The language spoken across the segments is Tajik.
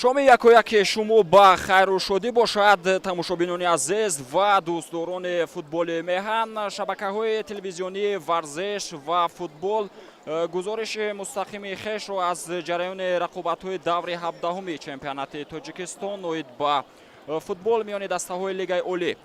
Шоми якояки шумо ба хайру шодӣ бошад, тамошобинони азиз ва дӯстдорони футболи меҳан. Шабакаҳои телевизионии варзиш ва футбол гузориши мустақими хешро аз ҷараёни рақобатҳои даври 17-уми чемпионати Тоҷикистон оид ба футбол миёни дастаҳои Лигаи Олӣ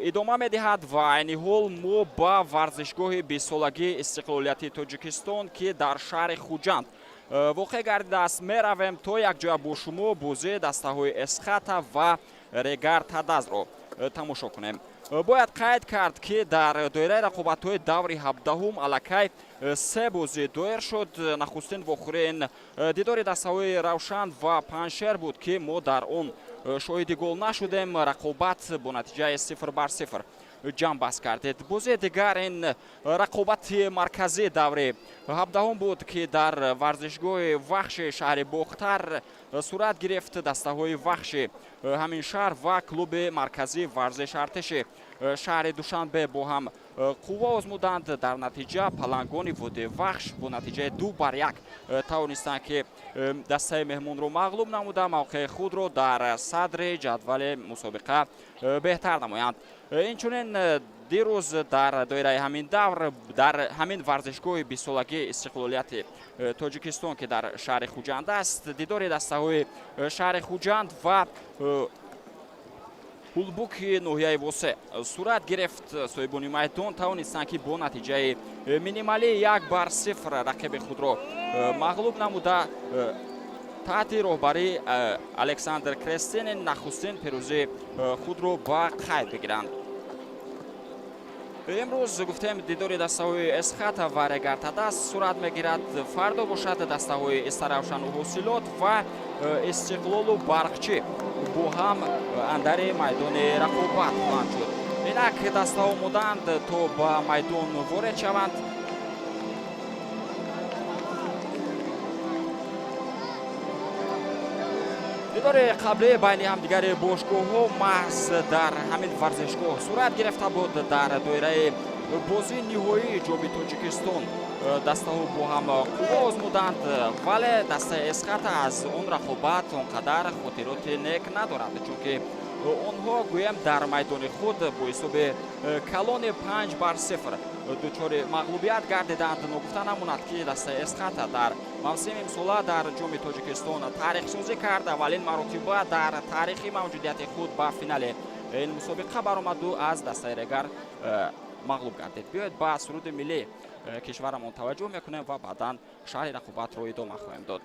идома медиҳад ва айни ҳол мо ба варзишгоҳи 20-солагии истиқлолияти Тоҷикистон, ки дар шаҳри Хуҷанд воқеъ гардидааст, меравем, то якҷоя бо шумо бозии дастаҳои Эсхата ва Регар Тадазро тамошо кунем. Бояд қайд кард, ки дар доираи рақобатҳои даври 17-ум аллакай се бозӣ доир шуд. Нахустин вохӯрии дидори дастаҳои Равшан ва Панҷшер буд, ки мо дар он шоҳиди гол нашудем. Рақобат бо натиҷаи 0-0 ҷамъбаст гардид. Бозии дигар ин рақобати марказии даври 17-ум буд, ки дар варзишгоҳи Вахши шаҳри Бохтар сурат гирифт. Дастаҳои Вахши ҳамин шаҳр ва клуби марказии варзиш Артиши шаҳри Душанбе бо ҳам қувва озмуданд. Дар натиҷа палангони водии Вахш бо натиҷаи 2-1 тавонистанд, ки дастаи меҳмонро мағлуб намуда, мавқеи худро дар садри ҷадвали мусобиқа беҳтар намоянд. Инчунин дирӯз дар доираи ҳамин давр дар ҳамин варзишгоҳи 20-солагии истиқлолияти Тоҷикистон, ки дар шаҳри Хуҷанд аст, дидори дастаҳои шаҳри Хуҷанд ва Ҳулбуки ноҳияи Восе сурат гирифт. Соҳибони майдон тавонистанд, ки бо натиҷаи минималии 1-0 рақиби худро мағлуб намуда, таҳти роҳбарии Александр Крестинин нахустин пирӯзии худро ба қайд бигиранд. Имрӯз гуфтем, дидори дастаҳои Эсхата ва Регар-ТадАЗ сурат мегирад. Фардо бошад, дастаҳои Истаравшану Ҳосилот ва Истиқлолу Барқчӣ бо ҳам андари майдони рақобат хоҳанд шуд. Инак дастаҳо омодаанд, то ба майдон ворид шаванд. Дидори қаблии байни ҳамдигари бошгоҳҳо маҳз дар ҳамин варзишгоҳ сурат гирифта буд. Дар доираи бозии ниҳоии Ҷоми Тоҷикистон дастаҳо бо ҳам қувва озмуданд, вале дастаи Эсхата аз он рақобат он қадар хотироти нек надорад, чунки онҳо, гӯям, дар майдони худ бо ҳисоби калони 5-0 дучори мағлубият гардиданд. Ногуфта намонад, ки дастаи Эсхата дар мавсими имсола дар Ҷоми Тоҷикистон таърихсозӣ кард. Аввалин маротиба дар таърихи мавҷудияти худ ба финали ин мусобиқа баромаду аз дастаи Регар мағлуб гардид. Биёед, ба суруди миллии кишварамон таваҷҷӯҳ мекунем ва баъдан шарҳи рақобатро идома хоҳем дод.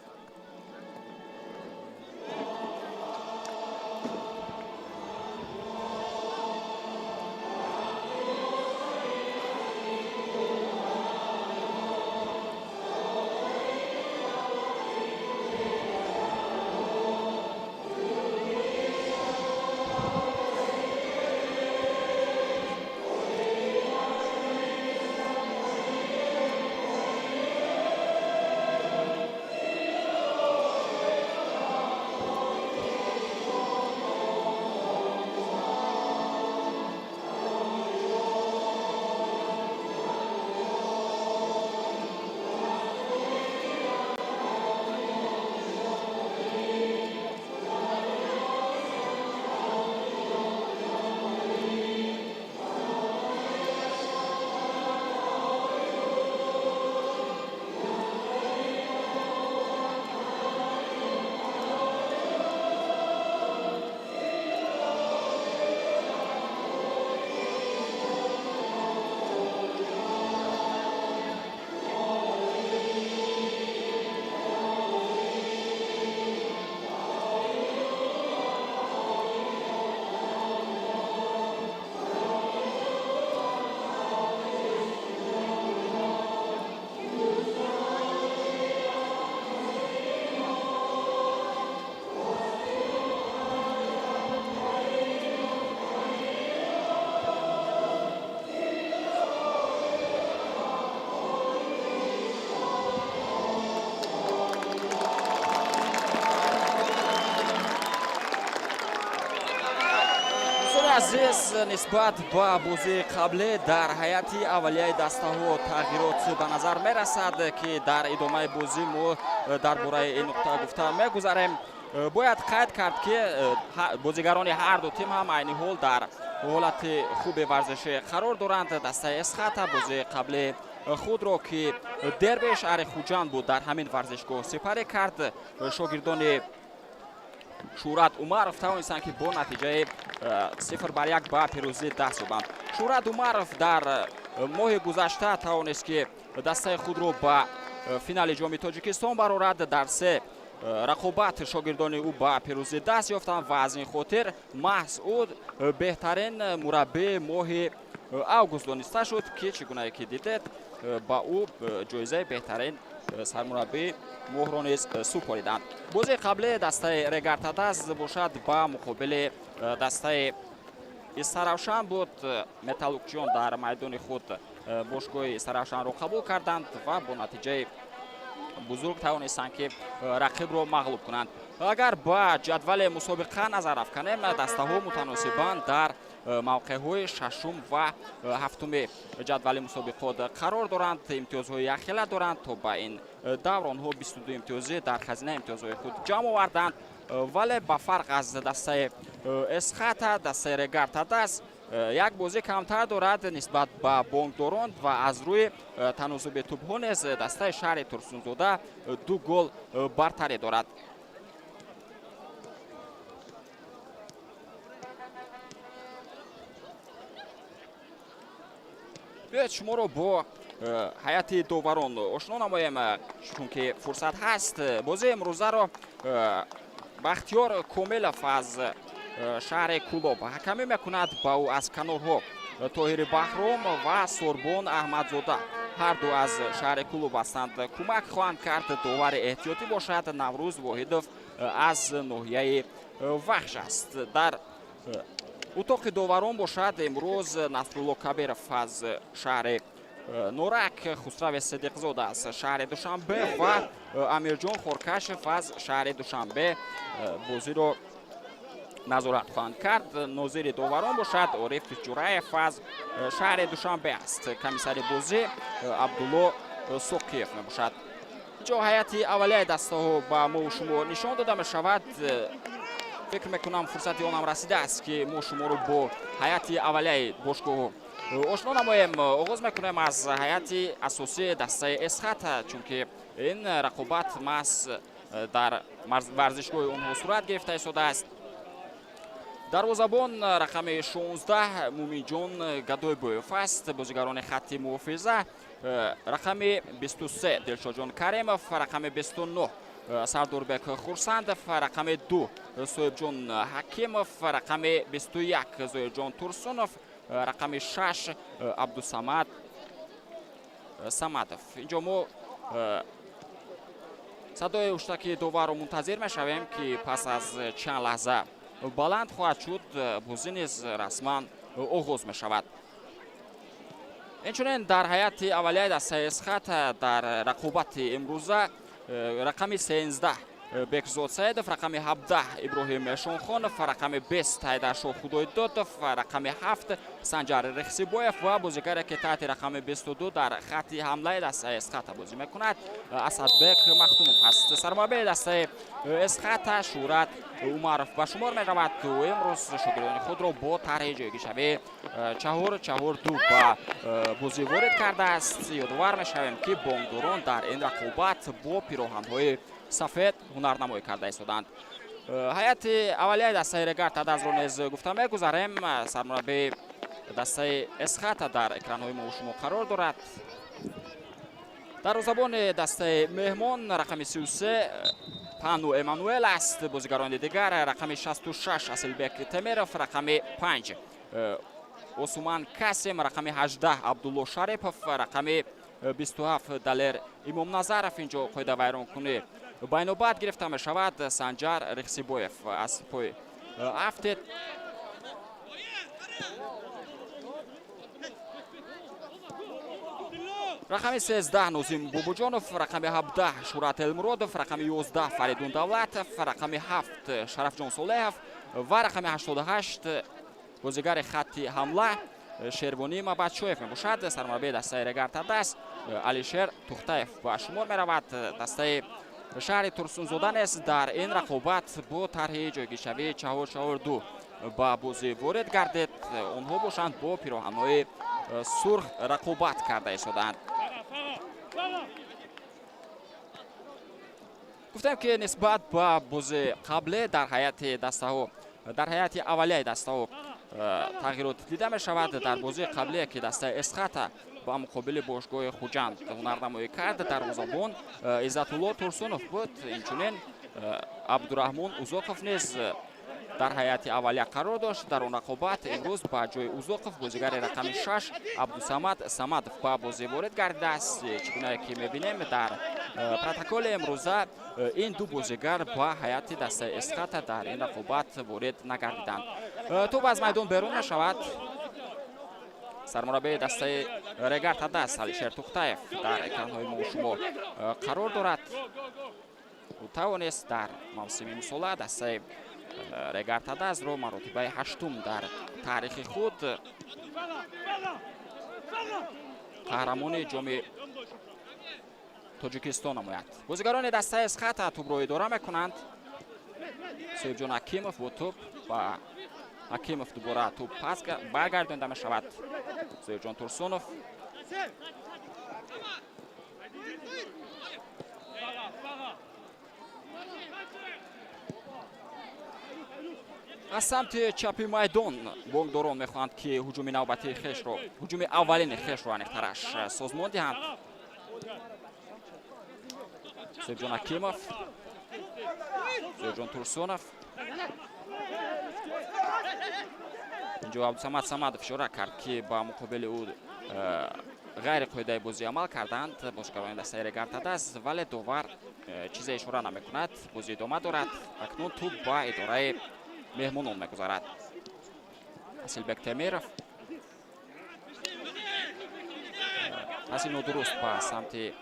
Азиз, нисбат ба бозии қаблӣ дар ҳайати аввалияи дастаҳо тағйирот ба назар мерасад, ки дар идомаи бозӣ мо дар бораи ин нуқта гуфта мегузарем. Бояд қайд кард, ки бозигарони ҳар ду тим ҳам айни ҳол дар ҳолати хуби варзишӣ қарор доранд. Дастаи Эсхата бозии қабли худро, ки дербии шаҳри Хуҷанд буд, дар ҳамин варзишгоҳ сипарӣ кард. Шогирдони Шӯҳрат Умаров тавонистанд, ки бо натиҷаи 0-1 ба пирӯзӣ даст ёбанд. Шӯҳрат Умаров дар моҳи гузашта тавонист, ки дастаи худро ба финали Ҷоми Тоҷикистон барорад. Дар се рақобат шогирдони ӯ ба пирӯзӣ даст ёфтанд ва аз ин хотир маҳз ӯ беҳтарин мураббии моҳи август дониста шуд, ки чӣ гунае ки дидед, ба ӯ ҷоизаи беҳтарин сармураббии моҳро низ супориданд. Бозии қаблии дастаи Регар-ТадАЗ бошад, ба муқобили дастаи Истаравшан буд. Металлургчиён дар майдони худ бошгоҳи Истаравшанро қабул карданд ва бо натиҷаи бузург тавонистанд, ки рақибро мағлуб кунанд. Агар ба ҷадвали мусобиқа назар афканем, дастаҳо мутаносибан дар мавқеъҳои шашум ва ҳафтуми ҷадвали мусобиқот қарор доранд, имтиёзҳои якхела доранд. То ба ин давр онҳо 22 имтиёзӣ дар хазинаи имтиёзҳои худ ҷамъ оварданд, вале ба фарқ аз дастаи Эсхата, дастаи Регар-ТадАЗ як бозӣ камтар дорад нисбат ба Бонкдорон ва аз рӯи таносуби тӯбҳо низ дастаи шаҳри Турсунзода ду гол бартарӣ дорад. Биёед, шуморо бо ҳайати доварон ошно намоем, чунки фурсат ҳаст. Бозии имрӯзаро Бахтиёр Комилов аз шаҳри Кӯлоб ҳакамӣ мекунад. Ба ӯ аз канорҳо Тоҳири Баҳром ва Сорбон Аҳмадзода, ҳарду аз шаҳри Кӯлоб ҳастанд, кӯмак хоҳанд кард. Довари эҳтиётӣ бошад, Наврӯз Воҳидов аз ноҳияи Вахш аст. Дар утоқи доварон бошад, имрӯз Насрулло Кабиров аз шаҳри Норак, Хусрави Сидиқзода аз шаҳри Душанбе ва Амирҷон Хоркашев аз шаҳри Душанбе бозиро назорат хоҳанд кард. Нозири доварон бошад, Ориф Ҷураев аз шаҳри Душанбе аст. Комиссари бозӣ Абдулло Соқиев мебошад. Инҷо ҳайати аввалияи дастаҳо ба мову шумо нишон дода мешавад. Фикр мекунам, фурсати онам расидааст, ки мо шуморо бо ҳайати аввалияи бошгоҳҳо ошно намоем. Оғоз мекунем аз ҳайати асосии дастаи Эсхата, чунки ин рақобат маҳз дар варзишгоҳи онҳо сурат гирифта истодааст. Дарвозабон рақами 16 Муминҷон Гадойбоев аст. Бозигарони хатти муҳофиза: рақами 23 Дилшоджон Каримов, рақами 29 Сардорбек Хурсандов, рақами 2 Соҳибҷон Ҳакимов, рақами 21 Зоирҷон Турсунов, рақами 6 Абдусамад Самадов. Инҷо мо садои ҳуштаки доварро мунтазир мешавем, ки пас аз чанд лаҳза баланд хоҳад шуд, бозӣ низ расман оғоз мешавад. Инчунин дар ҳайати аввалияи дастаи Эсхата дар рақобати имрӯза рақами 13 Бекзод Саидов, рақами 17 Иброҳим Шонхонов, рақами 20 Ҳайдаршоҳ Худойдодов, рақами 7 Санҷар Рехсибоев ва бозигаре, ки таҳти рақами 22 дар хатти ҳамлаи дастаи Эсхата бозӣ мекунад, Асадбек Махтумов аст. Сармураббии дастаи Эсхата Шӯҳрат Умаров ба шумор меравад. Имрӯз шогирдони худро бо тарҳи ҷойгиршавӣ 4-4-2 ба бозӣ ворид кардааст. Ёдовар мешавем, ки Бонкдорон дар ин рақобат бо пироҳанҳои сафед ҳунарнамоӣ карда истоданд. Ҳайати аввалияи дастаи Регар ТадАЗро низ гуфта мегузарем. Сармураббии дастаи Эсхата дар экранҳои мо шумо қарор дорад. Дарвозабони дастаи меҳмон рақами 33 Пану Эммануэл аст. Бозигарони дигар: рақами 66 Асилбек Темиров, рақами 5 Осуман Касим, рақами 18 Абдулло Шарипов, рақами 27 Далер Имомназаров. Инҷо қоидавайронкунӣ байнобат гирифта мешавад. Санҷар Рехсибоев аз пой афтед. Рақами 13 Нозим Бобоҷонов, рақами 17 Шӯҳрат Элмуродов, рақами 11 Фаридун Давлатов, рақами 7 Шарафҷон Солеҳов ва рақами 88 бозигари хатти ҳамла Шервонӣ Мабадшоев мебошад. Сармураббии дастаи Регар ТадАЗ Алишер Тухтаев ба шумор меравад. Дастаи Шаҳри Турсунзода низ дар ин рақобат бо тарҳи ҷойгиршавии 4-4-2 ба бозӣ ворид гардид. Онҳо бошанд, бо пироҳанҳои сурх рақобат карда истодаанд. Гуфтем, ки нисбат ба бозии қабле дар ҳайати дастаҳо, дар ҳайати аввалияи дастаҳо тағйирот дида мешавад. Дар бозии қаблие, ки дастаи Эсхата ба муқобили бошгоҳи Хуҷанд ҳунарнамоӣ кард, дарвозабон Иззатулло Турсунов буд. Инчунин Абдураҳмон Узоқов низ дар ҳайати аввалия қарор дошт дар он рақобат. Имрӯз ба ҷои Узоқов бозигари рақами 6 Абдусамад Самадов ба бозӣ ворид гардидааст. Чӣ гунае ки мебинем, дар протоколи имрӯза ин ду бозигар ба ҳайати дастаи Эсхата дар ин рақобат ворид нагардиданд. Тӯб аз майдон берун мешавад. Сармураббии дастаи Регар Тадаз Алишер Тухтаев дар экранҳои мо шумо қарор дорад. Ӯ тавонист дар мавсими имсола дастаи Регар Тадазро маротибаи ҳаштум дар таърихи худ қаҳрамони ҷоми Тоҷикистон намояд. Бозигарони дастаи Эсхата тӯбро идора мекунанд. Соҳибҷон Ҳакимов бо тӯб, ба Ҳакимов дубора тӯб пас баргардонда мешавад. Зоирҷон Турсунов аз самти чапи майдон. Бонкдорон мехоҳанд, ки ҳуҷуми навбатии хешро, ҳуҷуми аввалини хешро, аниқтараш, созмон диҳанд. Соҳибҷон Ҳакимов, Зоирҷон Турсунов. Инҷо Абдусамад Самадов ишора кард, ки ба муқобили ӯ ғайри қоидаи бозӣ амал карданд бозигарони дастаи Регар Тадаз, вале довар чизе ишора намекунад. Бозӣ идома дорад. Акнун тӯб ба идораи меҳмонон мегузарад. Асилбек Темиров, паси нодуруст ба самти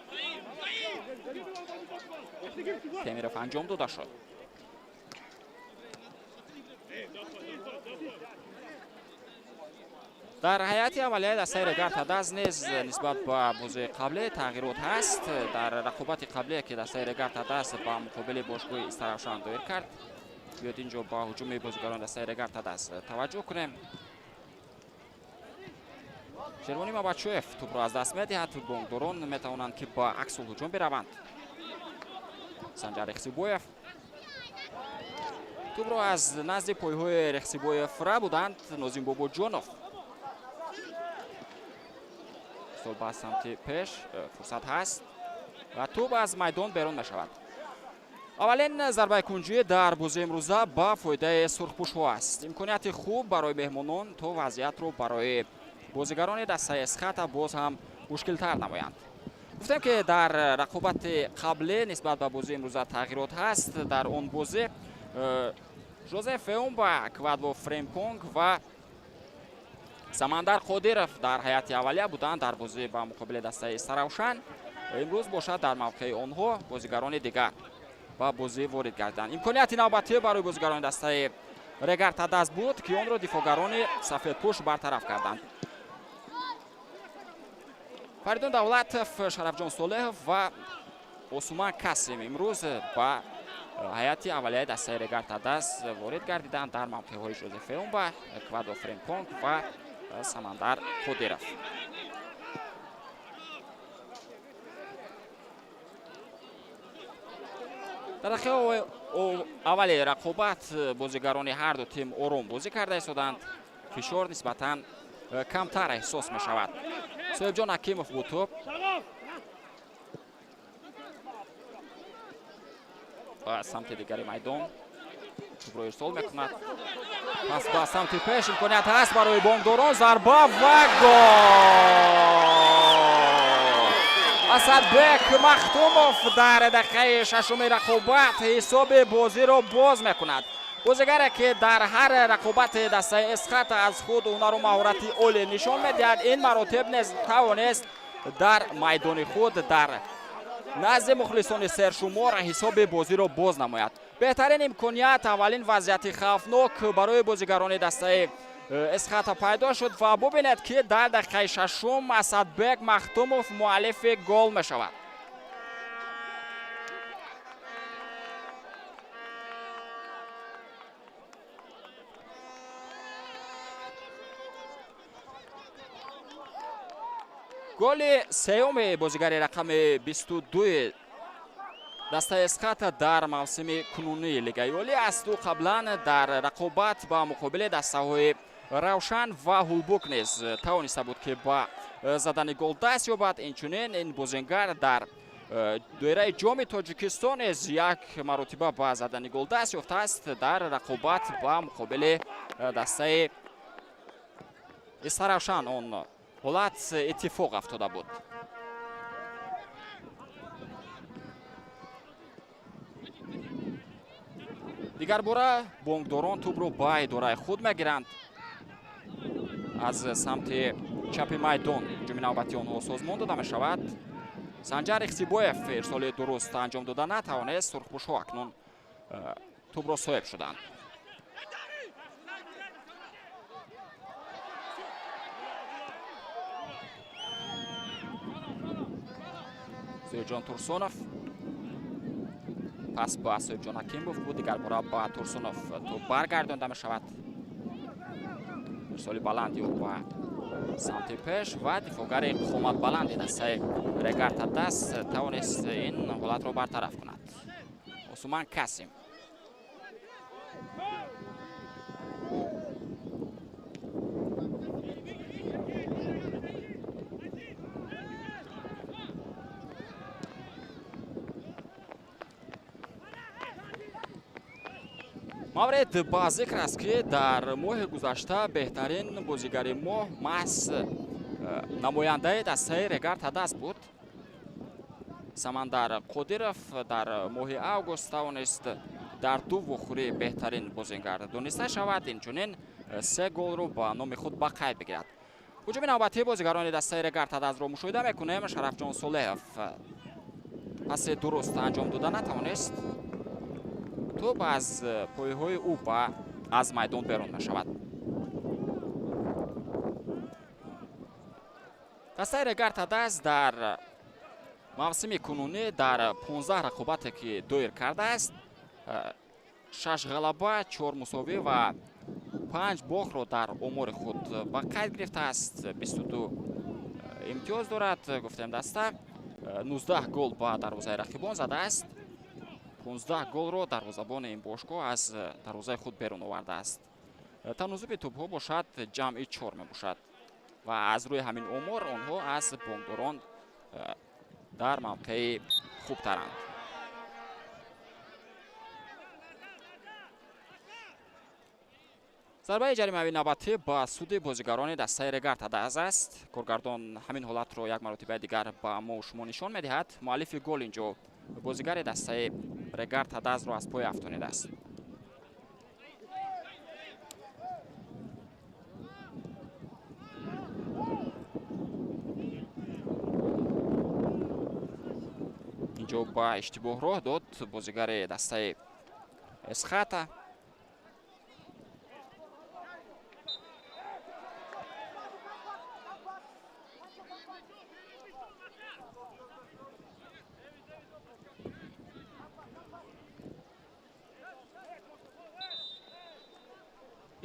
Темиров анҷом дода шуд. Дар ҳайати аввалияи дастаи Регар Тадаз низ нисбат ба бозии қабле тағйирот ҳаст. Дар рақобати қабле, ки дастаи Регар Тадаз ба муқобили бошгоҳи Истаравшан доир кард, биёд инҷо ба ҳуҷуми бозигарони дастаи Регар Тадаз таваҷҷӯҳ кунем. Шервонӣ Мабачоев тӯбро аз даст медиҳад. Бонкдорон метавонанд, ки ба аксул ҳуҷум бираванд. Санҷар Рехсибоев, тӯбро аз назди пойҳои Рехсибоев рабуданд. Нозим Бобоҷонов сол ба самти пеш, фурсат ҳаст ва тӯб аз майдон берун мешавад. Аввалин зарбаи кунҷӣ дар бозии имрӯза ба фоидаи сурхпӯшҳо аст. Имконияти хуб барои меҳмонон, то вазъиятро барои бозигарони дастаи Эсхата боз ҳам мушкилтар намоянд. Гуфтем, ки дар рақобати қабле нисбат ба бозии имрӯза тағйирот ҳаст. Дар он бозӣ Жозеф Феумба, Квадво Фремпонг ва Самандар Қодиров дар ҳайати аввалия буданд дар бозӣ ба муқобили дастаи Саравшан. Имрӯз бошад, дар мавқеи онҳо бозигарони дигар ба бозӣ ворид гардиданд. Имконияти навбатӣ барои бозигарони дастаи Регар Тадаз буд, ки онро дифоъгарони сафедпӯш бартараф карданд. Фаридун Давлатов, Шарафҷон Солеҳов ва Осуман Касим имрӯз ба ҳайати аввалияи дастаи Регар Тадаз ворид гардиданд дар мавқеъҳои Жозеф Феумба, Квадо Фремпонг ва Самандар Қодиров. Дар дақиқаи аввали рақобат бозигарони ҳар ду тим ором бозӣ карда истоданд. Фишор нисбатан камтар эҳсос мешавад. Соҳибҷон Ҳакимов бо тӯб ба самти дигари майдон тӯбро ирсол мекунад. Пас ба самти пеш, имконият ҳаст барои бонкдорон. Зарба ва гол! Асадбек Махтумов дар дақиқаи шашуми рақобат ҳисоби бозиро боз мекунад. Бозигаре, ки дар ҳар рақобати дастаи Эсхата аз худ ҳунару маҳорати олӣ нишон медиҳад, ин маротиб низ тавонист дар майдони худ, дар назди мухлисони сершумор ҳисоби бозиро боз намояд. Беҳтарин имконият, аввалин вазъияти хавфнок барои бозигарони дастаи Эсхата пайдо шуд ва бубинед, ки дар дақиқаи шашум Асадбек Махтумов муаллифи гол мешавад. Голи сеюми бозигари рақами 22 дастаи Эсхата дар мавсими кунунии Лигаи Олӣ аст. Ӯ қаблан дар рақобат ба муқобили дастаҳои Равшан ва Ҳулбук низ тавониста буд, ки ба задани гол даст ёбад. Инчунин ин бозингар дар доираи Ҷоми Тоҷикистон низ як маротиба ба задани гол даст ёфтааст дар рақобат ба муқобили дастаи Истаравшан. Он ҳолат иттифоқ афтода буд. Дигар бора бонкдорон тӯбро ба идораи худ мегиранд. Аз самти чапи майдон ҳуҷуми навбати онҳо созмон дода мешавад. Санҷар Ихтибоев ирсоли дуруст анҷом дода натавонист. Сурхпӯшҳо акнун тӯбро соҳиб шуданд. Зоирҷон Турсунов пас ба Соҳибҷон Ҳакимов буд. Дигар бора ба Турсунов тӯб баргардонда мешавад. Ирсоли баланди ӯ ба самти пеш ва дифоъгари қоматбаланди дастаи Регар Тадаз тавонист ин ҳолатро бартараф кунад. Усман Касим. Маврид ба зикр аст, ки дар моҳи гузашта беҳтарин бозигари моҳ маҳз намояндаи дастаи Регар Тадаз буд. Самандар Қодиров дар моҳи август тавонист дар ду вохӯрӣ беҳтарин бозингар дониста шавад, инчунин 3 голро ба номи худ ба қайд бигирад. Ҳуҷуми навбатии бозигарони дастаи Регар Тадазро мушоҳида мекунем. Шарафҷон Солеҳов паси дуруст анҷом дода натавонист. Тӯб аз пойҳои ӯ аз майдон берун мешавад. Дастаи Регар Тадаз дар мавсими кунунӣ дар 15 рақобате, ки доир кардааст, 6 ғалаба, 4 мусовӣ ва 5 бохтро дар омори худ ба қайд гирифтааст. 22 имтиёз дорад. Гуфтем, даста 19 гол ба дарвозаи рақибон задааст. 15 голро дарвозабони ин бошгоҳ аз дарвозаи худ берун овардааст. Танозуби тӯбҳо бошад ҷамъи 4 мебошад ва аз рӯи ҳамин омор онҳо аз бонкдорон дар мавқеи хубтаранд. Зарбаи ҷаримавии навбатӣ ба суди бозигарони дастаи Регар Тадаз аст. Коргардон ҳамин ҳолатро як маротибаи дигар ба мо шумо нишон медиҳад. Муаллифи гол инҷо бозигари дастаи Регар Тадазро аз пой афтонидааст. Инҷо ба иштибоҳ роҳ дод бозигари дастаи Эсхата.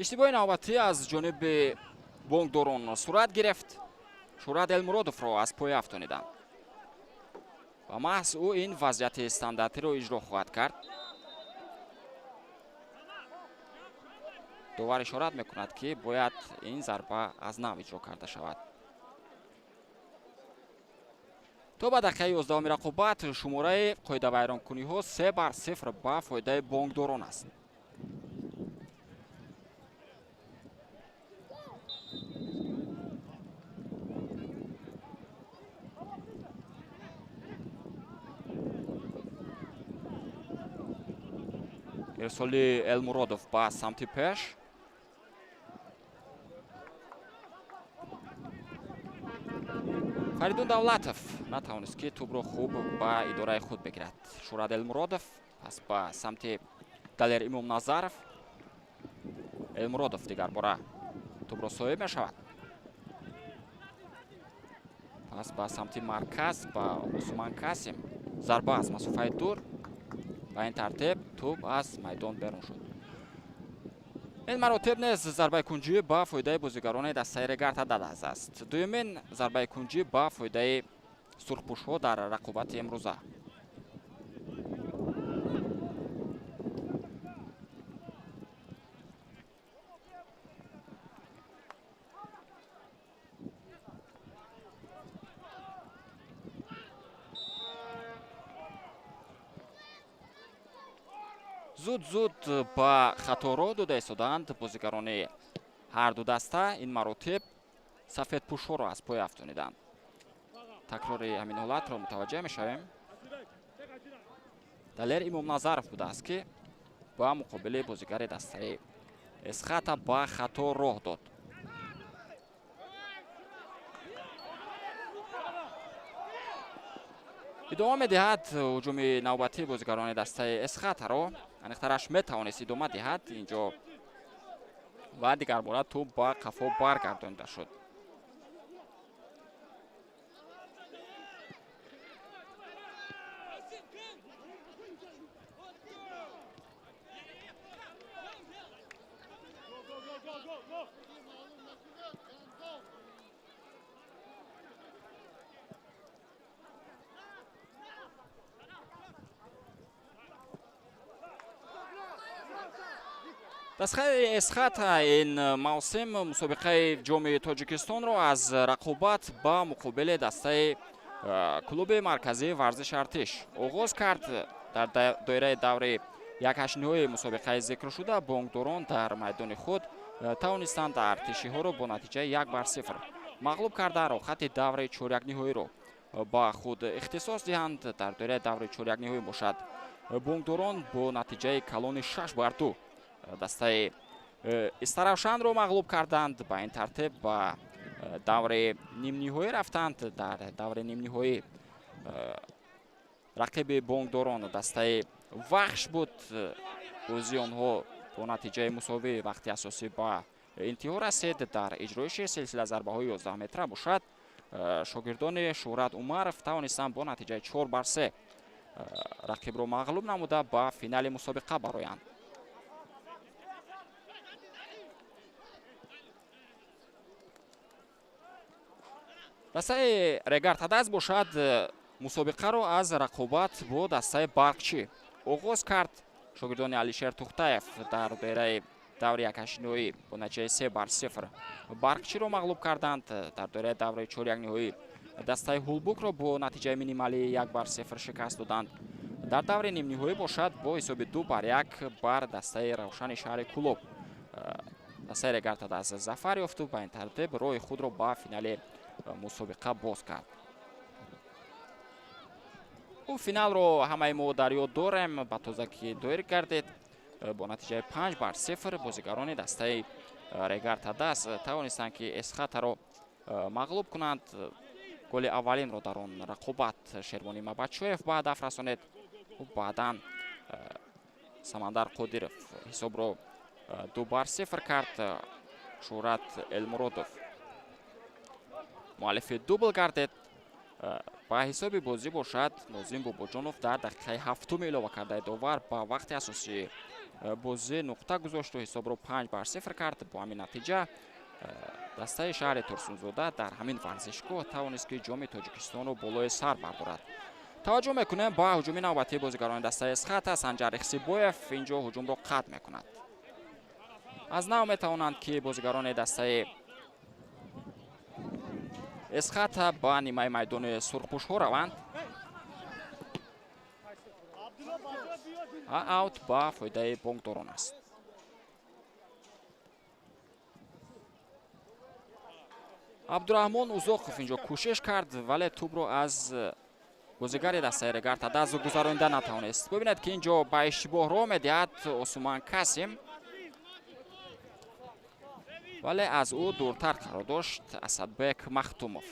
Иштибоҳи навбатӣ аз ҷониби бонкдорон сурат гирифт. Шӯҳрат Элмуродовро аз пой афтониданд ва маҳз ӯ ин вазъияти стандартиро иҷро хоҳад кард. Довар ишорат мекунад, ки бояд ин зарба аз нав иҷро карда шавад. То ба дақиқаи 11-уми рақобат шумораи қоидавайронкуниҳо 3-0 ба фоидаи бонкдорон аст. Ирсоли Элмуродов ба самти пеш. Фаридун Давлатов натавонист, ки тӯбро хуб ба идораи худ бигирад. Шӯҳрат Элмуродов пас ба самти Далер Имомназаров. Элмуродов дигар бора тӯбро соҳиб мешавад. Пас ба самти марказ ба Усман Касим. Зарба аз масофаи дур. Ба ин тартиб тӯб аз майдон берун шуд. Ин маротиб низ зарбаи кунҷӣ ба фоидаи бозигарони дастаи Регар-ТадАЗ аст. Дуюмин зарбаи кунҷӣ ба фоидаи сурхпӯшҳо дар рақобати имрӯза. Зуд-зуд ба хато роҳ дода истодаанд бозигарони ҳар ду даста. Ин маротиб сафедпӯшҳоро аз пой афтониданд. Такрори ҳамин ҳолатро мутаваҷҷеҳ мешавем. Далер Имомназаров будааст, ки ба муқобили бозигари дастаи Эсхата ба хато роҳ дод. Идома медиҳад ҳуҷуми навбатии бозигарони дастаи Эсхатаро. Аниқтараш метавонист идома диҳад инҷо ва дигарбора тӯб ба қафо баргардонида шуд. Дастаи Эсхата ин мавсим мусобиқаи ҷоми Тоҷикистонро аз рақобат ба муқобили дастаи клуби марказии варзиши Артиш оғоз кард. Дар доираи даври якҳаштниҳои мусобиқаи зикршуда бонкдорон дар майдони худ тавонистанд артишиҳоро бо натиҷаи 1-0 мағлуб карда роҳхати даври чорякниҳоиро ба худ ихтисос диҳанд. Дар доираи даври чорякниҳоӣ бошад бонкдорон бо натиҷаи калони 6-2 дастаи Истаравшанро мағлуб карданд. Ба ин тартиб ба даври нимниҳоӣ рафтанд. Дар даври нимниҳоӣ рақиби бонкдорон дастаи Вахш буд. Бозии онҳо бо натиҷаи мусовӣ вақти асосӣ ба интиҳо расид. Дар иҷроиши силсила зарбаҳои 11 метра бошад шогирдони Шӯҳрат Умаров тавонистанд бо натиҷаи 4-3 рақибро мағлуб намуда ба финали мусобиқа бароянд. Дастаи Регар-ТадАЗ бошад мусобиқаро аз рақобат бо дастаи Барқчӣ оғоз кард. Шогирдони Алишер Тухтаев дар доираи даври якҳаштниҳоӣ бо натиҷаи 3-0 Барқчиро мағлуб карданд. Дар доираи даври чорякниҳоӣ дастаи Ҳулбукро бо натиҷаи минималии 1-0 шикаст доданд. Дар даври нимниҳоӣ бошад бо ҳисоби 2-1 бар дастаи Равшани шаҳри Кулоб дастаи Регар-ТадАЗ зафар ёфту ба ин тартиб роҳи худро ба финали мусобиқа боз кард. Ӯ финалро ҳамаи мо дар ёд дорем, ба тозагӣ доир гардид. Бо натиҷаи 5-0 бозигарони дастаи Регар-ТадАЗ тавонистанд, ки Эсхатаро мағлуб кунанд. Голи аввалинро дар он рақобат Шервони Мабачоев ба ҳадаф расонид. Баъдан Самандар Қодиров ҳисобро 2-0 кард. Шӯҳрат Элмуродов муаллифи дубл гардид. Ба ҳисоби бозӣ бошад Нозим Бобоҷонов дар дақиқаи ҳафтум илова кардаи довар ба вақти асосии бозӣ нуқта гузошту ҳисобро 5-0 кард. Бо ҳамин натиҷа дастаи шаҳри Турсунзода дар ҳамин варзишгоҳ тавонист, ки ҷоми Тоҷикистонро болои сар бардорад. Таваҷҷӯҳ мекунем ба ҳуҷуми навбатии бозигарони дастаи Эсхата. Санҷар Ихсибоев инҷо ҳуҷумро қатъ мекунад. Аз нав метавонанд, ки бозигарони дастаи Эсхата ба нимаи майдони сурхпӯшҳо раванд. Аут ба фоидаи бонкдорон аст. Абдураҳмон Узоқов инҷо кӯшиш кард, вале тӯбро аз бозигари дастаи Регар-ТадАЗ гузаронида натавонист. Бибинед, ки инҷо ба иштибоҳ роҳ медиҳад Осуман Касим, вале аз ӯ дуртар қарор дошт Асадбек Махтумов.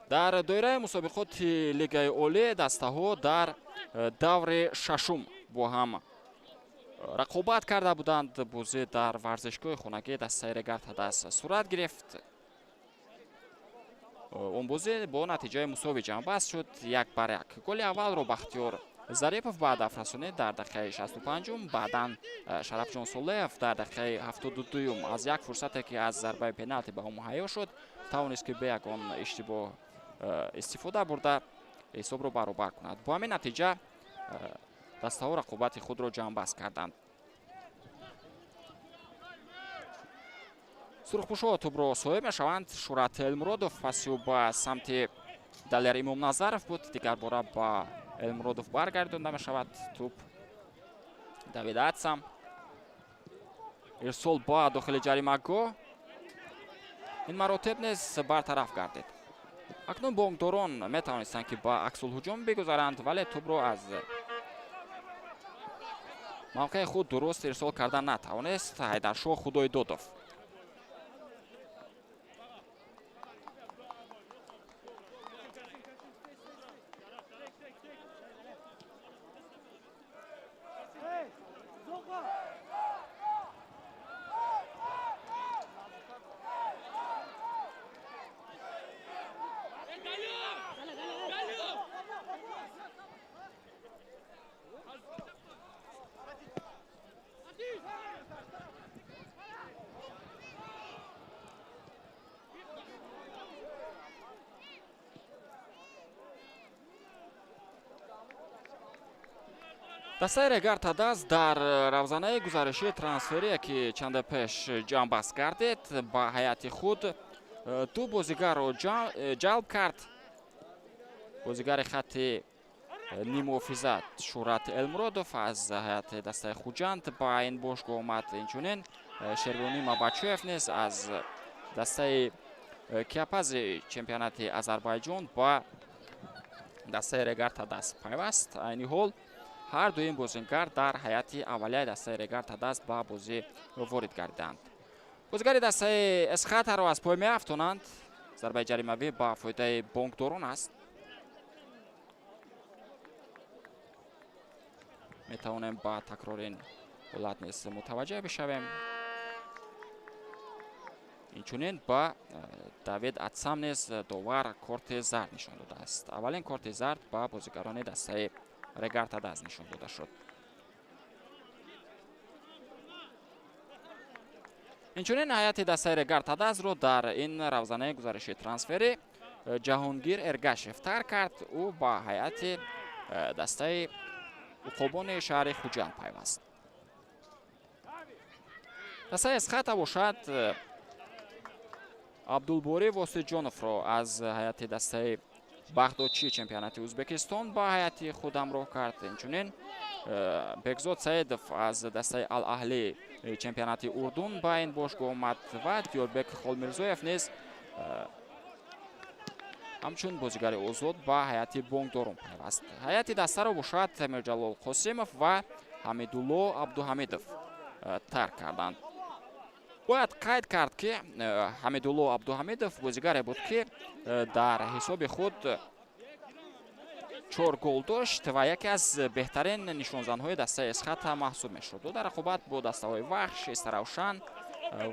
Дар доираи мусобиқоти Лигаи Олӣ дастаҳо дар Даври шашум бо ҳам рақобат карда буданд. Бозӣ дар варзишгоҳи хонагии дастаи Регар Тадаз сурат гирифт. Он бозӣ бо натиҷаи мусовӣ ҷамъбаст шуд 1-1. Голи аввалро Бахтиёр Зарипов ба ҳадаф расонид дар дақиқаи 65-ум, баъдан Шарафҷон Солеев дар дақиқаи 72-юм аз як фурсате ки аз зарбаи пеналти ба ӯ муҳайё шуд, тавонист ки бе ягон иштибоҳ истифода бурда ҳисобро баробар кунад. Бо ҳамин натиҷа дастаҳо рақобати худро ҷамъбаст карданд. Сурхпӯшҳо тӯбро соҳиб мешаванд. Шӯрат Элмуродов паси ӯ ба самти Далер Имомназаров буд, дигар бора ба Элмуродов баргардонда мешавад тӯб. Давид Атсам ирсол ба дохили ҷаримагоҳ, ин маротиб низ бартараф гардид. Акнун бонкдорон метавонистанд ки ба аксулҳуҷум бигузаранд, вале тӯбро аз мавқеи худ дуруст ирсол карда натавонист Ҳайдаршоҳ Худойдодов. Дастаи Регар Тадаз дар равзанаи гузаришии трансферие ки чанде пеш ҷамъбаст гардид, ба ҳайати худ ду бозигарро ҷалб кард. Бозигари хатти нимуҳофизат Шӯҳрат Элмуродов аз ҳайати дастаи Хуҷанд ба ин бошгоҳ омад. Инчунин Шервонӣ Мабачоев низ аз дастаи Киапази чемпионати Азарбайҷон ба дастаи Регар Тадаз пайваст. Айни ҳол ҳар дуи ин бозингар дар ҳайати аввалияи дастаи Регар Тадаз ба бозӣ ворид гардиданд. Бозигари дастаи Эсхатаро аз пой меафтонанд. Зарбаи ҷаримавӣ ба фоидаи бонкдорон аст. Метавонем ба такрори ин ҳолат низ мутаваҷҷеҳ бишавем. Инчунин ба Давид Атсам низ довар корти зард нишон додааст. Аввалин корти зард ба бозигарони дастаи Регар Тадаз нишон дода шуд. Инчунин ҳайати дастаи Регар Тадазро дар ин равзанаи гузариши трансферӣ Ҷаҳонгир Эргашев тарк кард. Ӯ ба ҳайати дастаи уқобони шаҳри Хуҷанд пайваст. Дастаи Эсхата бошад Абдулборӣ Восиҷоновро аз ҳайати дастаи Бағдодчи чемпионати Ӯзбекистон ба ҳайати худ ҳамроҳ кард. Инчунин Бекзод Саидов аз дастаи Ал-Аҳли чемпионати Урдун ба ин бошгоҳ омад ва Диёрбек Холмирзоев низ ҳамчун бозигари озод ба ҳайати бонкдорон пайваст. Ҳайати дастаро бошад Мирҷалол Қосимов ва Ҳамидулло Абдуҳамидов тарк карданд. Бояд қайд кард ки Ҳамидулло Абдуҳамидов бозигаре буд ки дар ҳисоби худ 4 гол дошт ва яке аз беҳтарин нишонзанҳои дастаи Эсхата маҳсуб мешуд. Ӯ дар рақобат бо дастаҳои Вахш, Истаравшан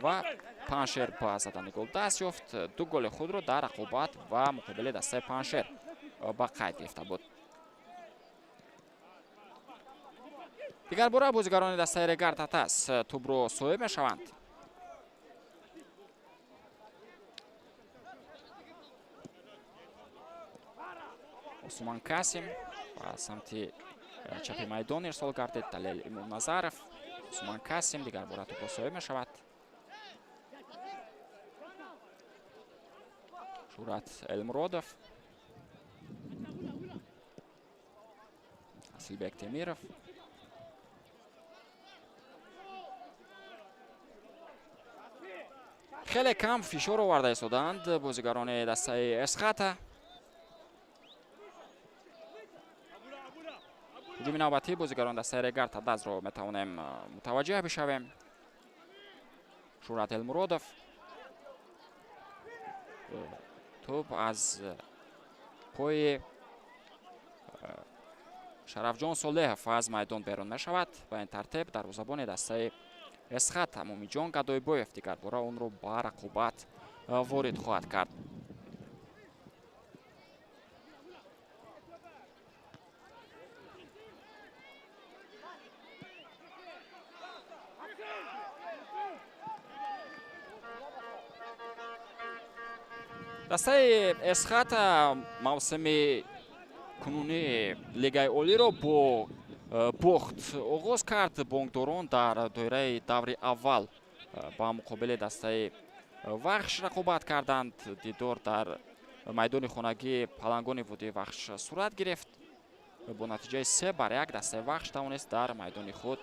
ва Паншер ба задани гол даст ёфт. 2 голи худро дар рақобат ва муқобили дастаи Паншер ба қайд гирифта буд. Дигар бора бозигарони дастаи Регар Тадаз тӯбро соҳиб мешаванд. Усман Касим ба самти чапи майдон ирсол гардид. Далел Имомназаров, Усман Касим дигар бора тӯбро соҳиб мешавад. Шӯҳрат Элмуродов, Асилбек Темиров. Хеле кам фишор оварда истоданд бозигарони дастаи Эсхата. Ҳуҷуми навбатии бозигарони дастаи Регар Тадазро метавонем мутаваҷҷеҳ бишавем. Шӯҳрат Элмуродов тӯб аз пои Шарафҷон Солеҳов аз майдон берун мешавад. Ба ин тартиб дарвозабони дастаи Эсхата Мумиҷон Гадойбоев дигарбора онро ба рақобат ворид хоҳад кард. Дастаи Эсхата мавсими кунунии Лигаи Олиро бо бохт оғоз кард. Бонкдорон дар доираи даври аввал ба муқобили дастаи Вахш рақобат карданд. Дидор дар майдони хонагии Палангони водии Вахш сурат гирифт. Бо натиҷаи 3-1 дастаи Вахш тавонист дар майдони худ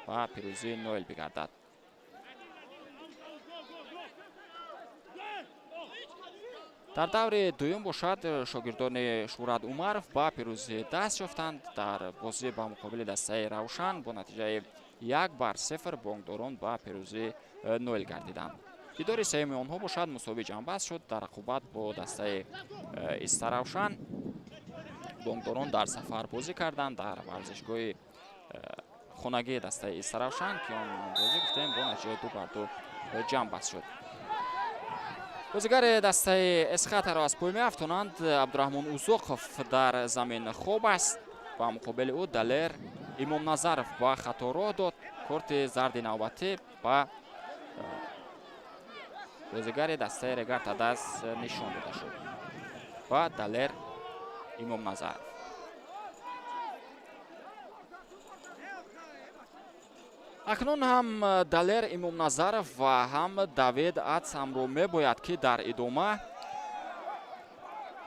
ба пирӯзӣ ноил бигардад. Дар даври дуюм бошад, шогирдони Шӯҳрат Умаров ба пирӯзӣ даст ёфтанд. Дар бозӣ ба муқобили дастаи Равшан бо натиҷаи 1-0 бонкдорон ба пирӯзӣ ноил гардиданд. Дидори сеюми онҳо бошад мусовӣ ҷамъбаст шуд. Дар рақобат бо дастаи Истаравшан бонкдорон дар сафар бозӣ карданд дар варзишгоҳи хонагии дастаи Истаравшан, ки он бозӣ гуфтем бо натиҷаи 2-2 ҷамъбаст шуд. Бозигари дастаи Эсхатаро аз пой меафтонанд. Абдураҳмон Узоқов дар замин хоб аст. Ба муқобили ӯ Далер Имомназаров ба хато роҳ дод. Корти зарди навбатӣ ба бозигари дастаи Регар Тадаз нишон дода шуд. Ба Далер Имомназаров. Акнун ҳам Далер Имомназаров ва ҳам Давид Атсамро мебояд, ки дар идома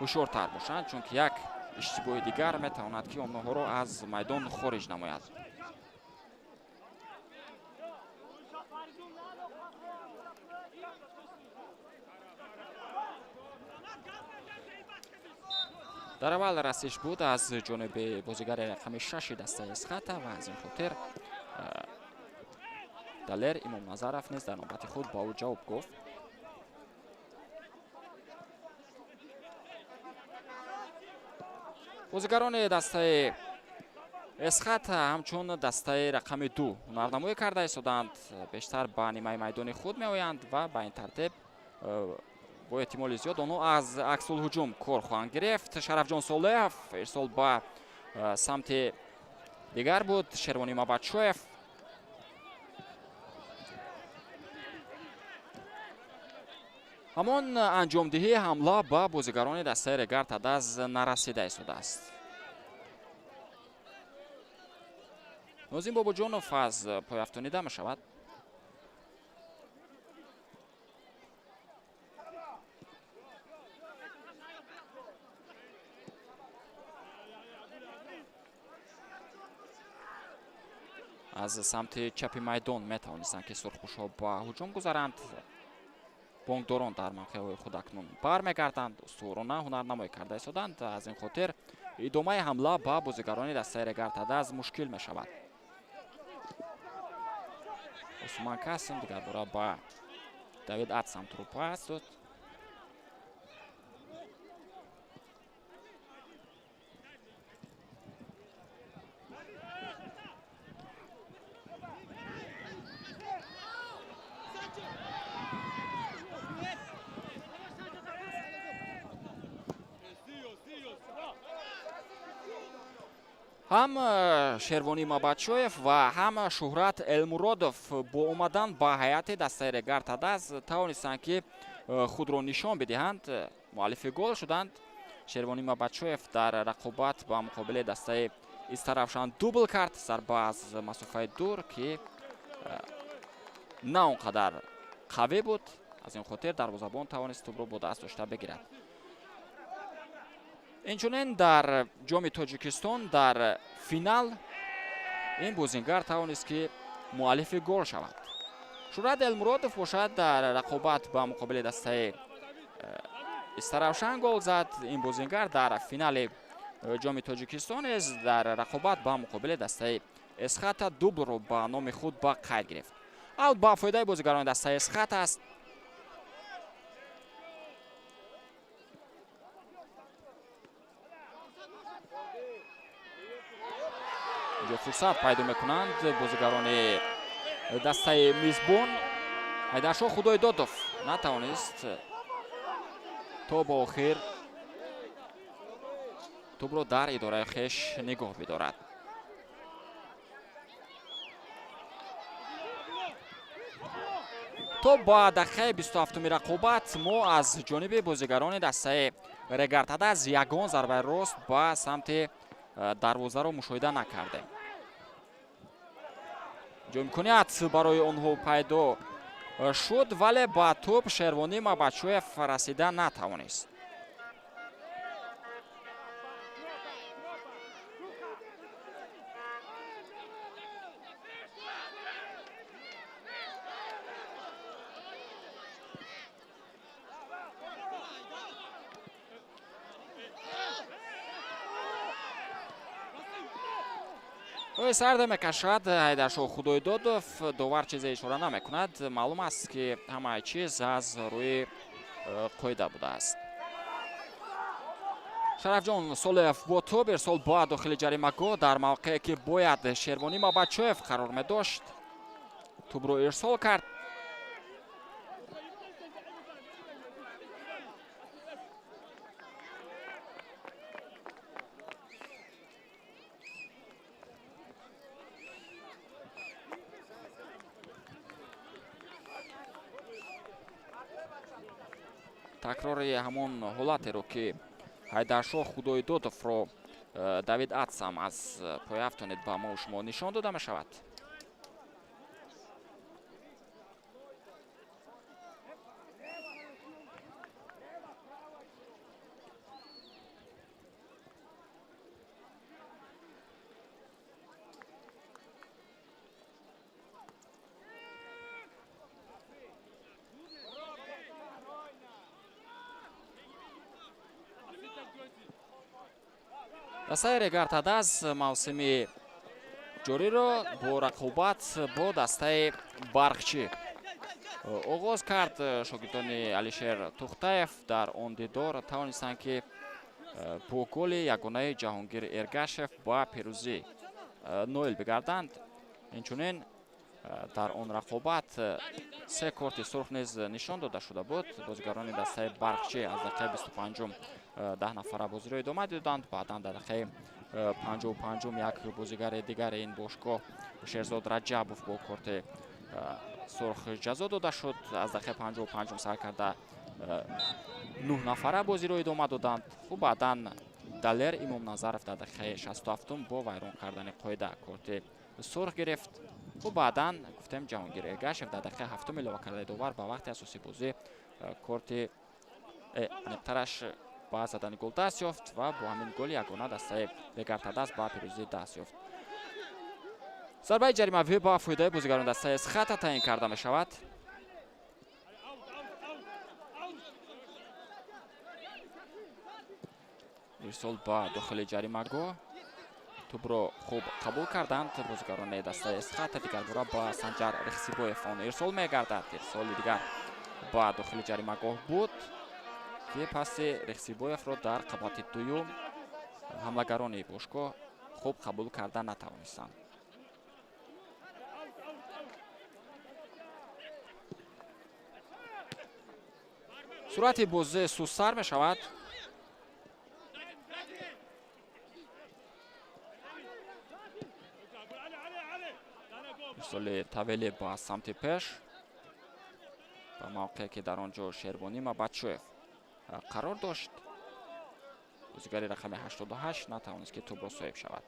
ҳушёртар бошанд, чунки як иштибоҳи дигар метавонад, ки онҳоро аз майдон хориҷ намояд. Дар аввал расиш буд аз ҷониби бозигари рақами 6 дастаи Эсхата ва аз ин хотир Далер Имомназаров низ дар навбати худ ба ӯ ҷавоб гуфт. Бозигарони дастаи Эсхата ҳамчун дастаи рақами 2 ҳунарнамоӣ карда истоданд. Бештар ба нимаи майдони худ меоянд ва ба ин тартиб бо эҳтимоли зиёд онҳо аз аксулҳуҷум кор хоҳанд гирифт. Шарафҷон Солеҳов ирсол ба самти дигар буд. Шервони Мабадшоев ҳамон анҷомдиҳии ҳамла ба бозигарони дастаи Регар Тадаз нарасида истодааст. Нозим Бобоҷонов аз пойафтонида мешавад. Аз самти чапи майдон метавонистанд, ки сурхпӯшҳо ба ҳуҷум гузаранд. Бонкдорон дар мавқеъҳои худ акнун бармегарданд, устуворона ҳунарнамоӣ карда истоданд. Аз ин хотир идомаи ҳамла ба бозигарони дастаи Регар Тадаз мушкил мешавад. Усман Касим дигарбора ба Давид Атсам трупа дод. Ҳам Шервонӣ Мабадшоев ва ҳам Шӯҳрат Элмуродов бо омадан ба ҳайати дастаи Регар Тадаз тавонистанд, ки худро нишон бидиҳанд. Муаллифи гол шуданд. Шервонӣ Мабадшоев дар рақобат ба муқобили дастаи Истаравшан дубл кард. Зарба аз масофаи дур, ки на он қадар қавӣ буд. Аз ин хотир дарвозабон тавонист тӯбро бо даст дошта бигирад. Инчунин дар Ҷоми Тоҷикистон дар финал ин бозингар тавонист, ки муаллифи гол шавад. Шӯҳрат Элмуродов бошад дар рақобат ба муқобили дастаи Истаравшан гол зад. Ин бозингар дар финали Ҷоми Тоҷикистон низ дар рақобат ба муқобили дастаи Эсхата дублро ба номи худ ба қайд гирифт. Аут ба фоидаи бозигарони дастаи Эсхата аст. Инҷо фурсат пайдо мекунанд бозигарони дастаи мизбон. Ҳайдаршоҳ Худойдодов натавонист то ба охир тӯбро дар идораи хеш нигоҳ бидорад. То ба дақиқаи 27-уми рақобат мо аз ҷониби бозигарони дастаи Регар-ТадАЗ ягон зарбаи рост ба самти дарвозаро мушоҳида накардем. Ҷо имконият барои онҳо пайдо шуд, вале ба тӯб Шервонӣ Мабачоев расида натавонист. Ой сарда мекашад Ҳайдаршоҳ Худойдодов, довар чизе ишора намекунад. Маълум аст, ки ҳамаи чиз аз рӯи қоида будааст. Шарафҷон Солеев бо тӯб ирсол ба дохили ҷаримагоҳ дар мавқее ки бояд Шервонӣ Мабачоев қарор медошт, тӯбро ирсол кард. Такрори ҳамон ҳолатеро, ки Ҳайдаршоҳ Худойдодовро Давид Атсам аз пояфтонид ба мо шумо нишон дода мешавад. Дастаи Регар-ТадАЗ мавсими ҷориро бо рақобат бо дастаи Барқчӣ оғоз кард. Шогирдони Алишер Тухтаев дар он дидор тавонистанд, ки бо голи ягонаи Ҷаҳонгир Эргашев ба пирӯзӣ ноил бигарданд. Инчунин дар он рақобат се корти сурх низ нишон дода шуда буд. Бозигарони дастаи Барқчӣ аз дақиқаи 25-ум 10 нафара бозиро идома доданд. Баъдан дар дақиқаи 55-ум як бозигари дигари ин бошгоҳ Шерзод Раҷабов бо корти сурх ҷазо дода шуд. Аз дақиқаи 55-ум сар карда 9 нафара бозиро идома доданд. Хуб, баъдан Далер Имомназаров дар дақиқаи 67-ум бо вайрон кардани қоида корти сурх гирифт. Хуб, баъдан гуфтем Ҷаҳонгир Эргашев дар дақиқаи 7-ум илова кардаи довар ба вақти асосии бозӣ корти аниқтараш ба задани гол даст ёфт ва бо ҳамин голи ягона дастаи Регар-ТадАЗ ба пирӯзӣ даст ёфт. Зарбаи ҷаримавӣ ба фоидаи бозигарони дастаи Эсхата таъин карда мешавад. Ирсол ба дохили ҷаримагоҳ, тӯбро хуб қабул карданд бозигарони дастаи Эсхата. Дигарбора ба Санҷар Рехсибоев он ирсол мегардад. Ирсоли дигар ба дохили ҷаримагоҳ буд, ки паси Рехсибоевро дар қабати дуюм ҳамлагарони бошгоҳ хуб қабул карда натавонистанд. Суръати бозӣ сустсар мешавад. Ирсоли Тавеле ба самти пеш, ба мавқее ки дар он ҷо Шервонӣ Мабачоев қарор дошт. Бозигари рақами 88 натавонист, ки тӯбро соҳиб шавад.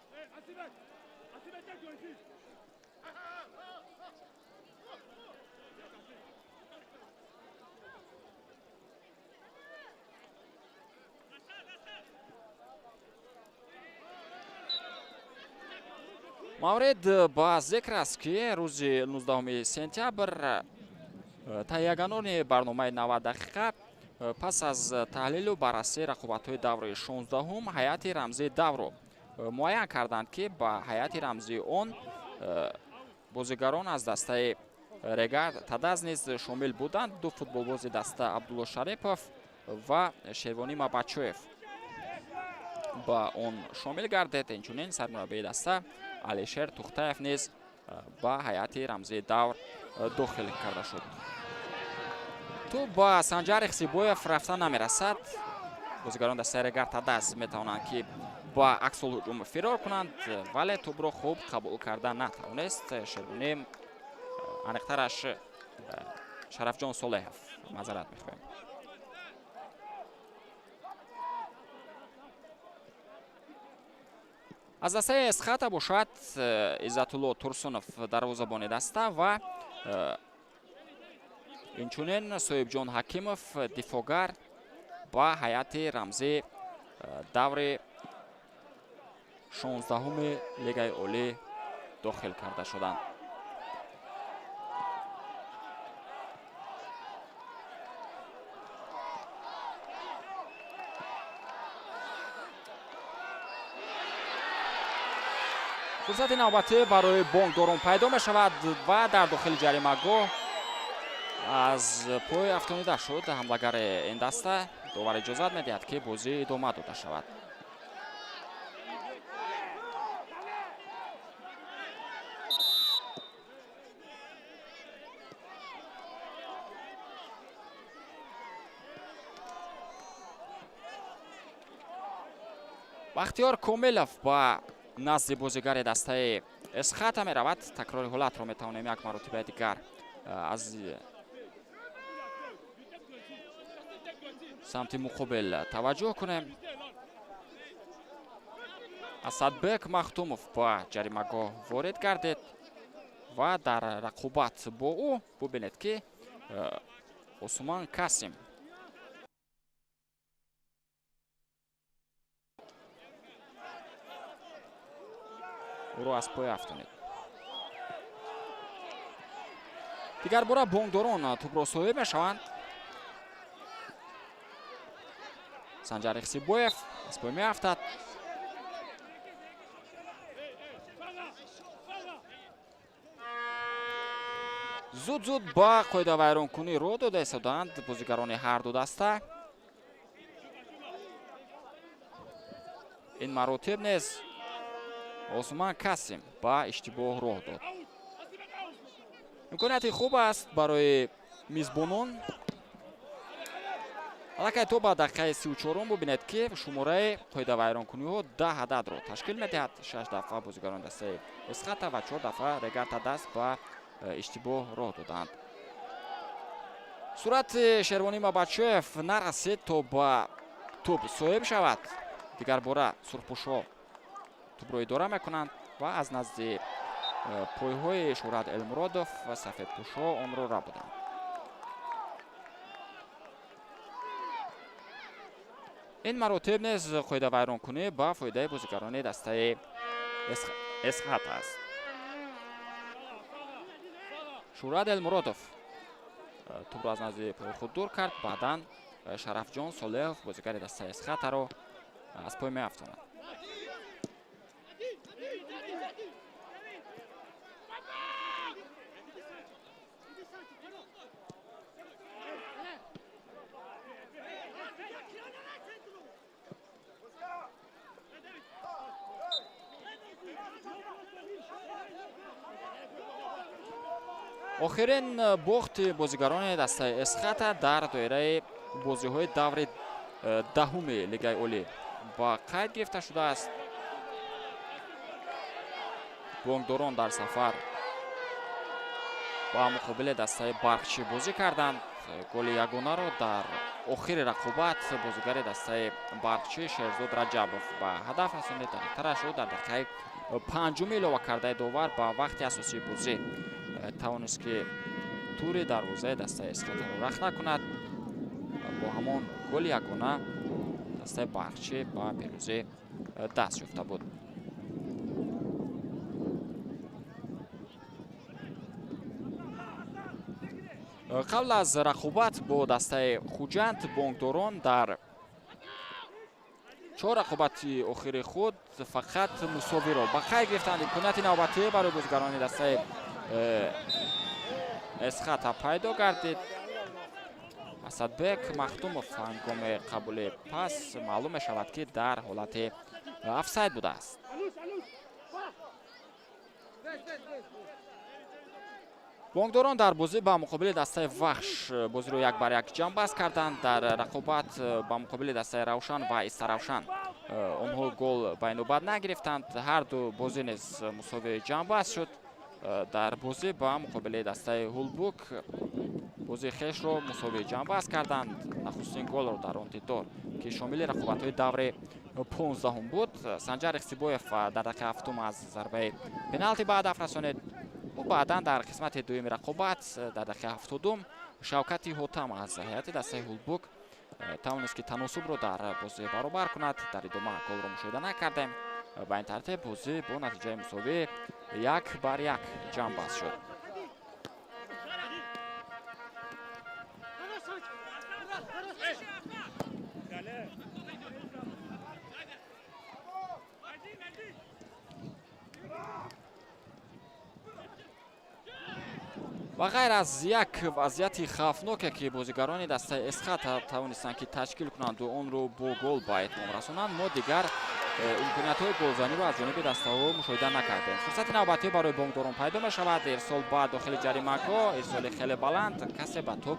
Маврид ба зикр аст, ки рӯзи 19 сентябр таҳиягарони барномаи 90 дақиқа пас аз таҳлилу баррасии рақобатҳои давраи 16-ум ҳайати рамзии даврро муайян карданд, ки ба ҳайати рамзии он бозигарон аз дастаи Регар ТадАЗ низ шомил буданд. Ду футболбози даста Абдулло Шарипов ва Шервонӣ Мабачоев ба он шомил гардид. Инчунин сармураббии даста Алишер Тухтаев низ ба ҳайати рамзии давр дохил карда шуд. Тӯб ба Санҷар Ихсибоев рафта намерасад. Бозигарон дастаи Регар-ТадАЗ метавонанд, ки ба аксулҳуҷум фирор кунанд, вале тӯбро хуб қабул карда натавонист Шервонӣ, аниқтараш Шарафҷон Солеҳов, маъзарат мехоҳем. Аз дастаи Эсхата бошад, Иззатулло Турсунов дарвозабони даста ва инчунин Соҳибҷон Ҳакимов дифоъгар ба ҳайати рамзии даври 16-уми Лигаи Олӣ дохил карда шуданд. Фурсати навбатӣ барои бонкдорон пайдо мешавад ва дар дохили ҷаримагоҳ аз пой афтонида шуд ҳамлагари ин даста. Довар иҷозат медиҳад, ки бозӣ идома дода шавад. Бахтиёр Комилов ба назди бозигари дастаи Эсхата меравад. Такрори ҳолатро метавонем як маротибаи дигар аз самти муқобил таваҷҷӯҳ кунем. Асадбек Махтумов ба ҷаримагоҳ ворид гардид ва дар рақобат бо ӯ бубинед, ки Усман Касим ӯро аз пой афтонид. Дигар бора бонкдорон тӯбро соҳиб мешаванд. Санҷар Ихсибоев аз пой меафтад. Зуд зуд ба қоидавайронкунӣ роҳ дода истодаанд бозигарони ҳар ду даста. Ин маротиб низ Осман Касим ба иштибоҳ роҳ дод. Имконияти хуб аст барои мизбонон. Аллакай то ба дақиқаи 34-ум бубинед, ки шумораи қоидавайронкуниҳо 10 ададро ташкил медиҳад. 6 дафъа бозигарони дастаи Эсхата ва 4 дафъа Регар-ТадАЗ ба иштибоҳ роҳ доданд. Сурати Шервонӣ Мабачоев нарасид то ба тӯб соҳиб шавад. Дигар бора сурхпӯшҳо тӯбро идора мекунанд ва аз назди пойҳои Шӯҳрат Элмуродов ва сафедпӯшҳо онро рабуданд. Ин маротиб низ қоидавайронкунӣ ба фоидаи бозигарони дастаи Эсхат аст. Шӯҳрат Элмуродов тӯбро аз назди пои худ дур кард. Баъдан Шарафҷон Солеҳов бозигари дастаи Эсхатаро аз пой меафтонад. Охирин бохти бозигарони дастаи Эсхата дар доираи бозиҳои даври 10-уми Лигаи Олӣ ба қайд гирифта шудааст. Бонкдорон дар сафар ба муқобили дастаи Барқчӣ бозӣ карданд. Голи ягонаро дар охири рақобат бозигари дастаи Барқчӣ Шерзод Раҷабов ба ҳадаф расонид. Дақиқтараш ӯ дар дақиқаи 5-уми илова кардаи довар ба вақти асосии бозӣ тавонист, ки тури дарвозаи дастаи Эсхатаро рахна кунад. Бо ҳамон голи ягона дастаи Барқчӣ ба пирӯзӣ даст ёфта буд. Қабл аз рақобат бо дастаи Хуҷанд бонкдорон дар 4 рақобати охири худ фақат мусовиро ба қайд гирифтанд. Имконияти навбатӣ барои бозигарони дастаи Эсхата пайдо гардид. Асадбек Махтумов ҳангоми қабули пас маълум мешавад, ки дар ҳолати офсайд будааст. Бонкдорон дар бозӣ ба муқобили дастаи Вахш бозиро 1-1 ҷамъбаст карданд. Дар рақобат ба муқобили дастаи Равшан ва Истаравшан онҳо гол ба инобат нагирифтанд. Ҳар ду бозӣ низ мусовӣ ҷамъбаст шуд. Дар бозӣ ба муқобили дастаи Ҳулбук бозии хешро мусовӣ ҷамъбаст карданд. Нахустин голро дар он дидор, ки шомили рақобатҳои даври 15-ум буд, Санҷар Ихсибоев дар дақиқаи 7 аз зарбаи пеналти ба ҳадаф расонид. Ӯ баъдан дар қисмати дуюми рақобат дар дақиқаи 70 Шавкати Ҳотам аз ҳайати дастаи Ҳулбук тавонист, ки таносубро дар бозӣ баробар кунад. Дар идома голро мушоҳида накардем. Ба ин тартиб бозӣ бо натиҷаи мусовӣ 1-1 ҷамъбаст шуд. Ва ғайр аз як вазъияти хавфноке, ки бозигарони дастаи Эсхата тавонистанд, ки ташкил кунанду онро бо гол ба итмом расонанд, мо дигар имкониятҳои голзаниро аз ҷониби дастаҳо мушоҳида накардем. Фурсати навбатӣ барои бонкдорон пайдо мешавад. Ирсол ба дохили ҷаримагоҳ, ирсоли хеле баланд, касе ба тӯб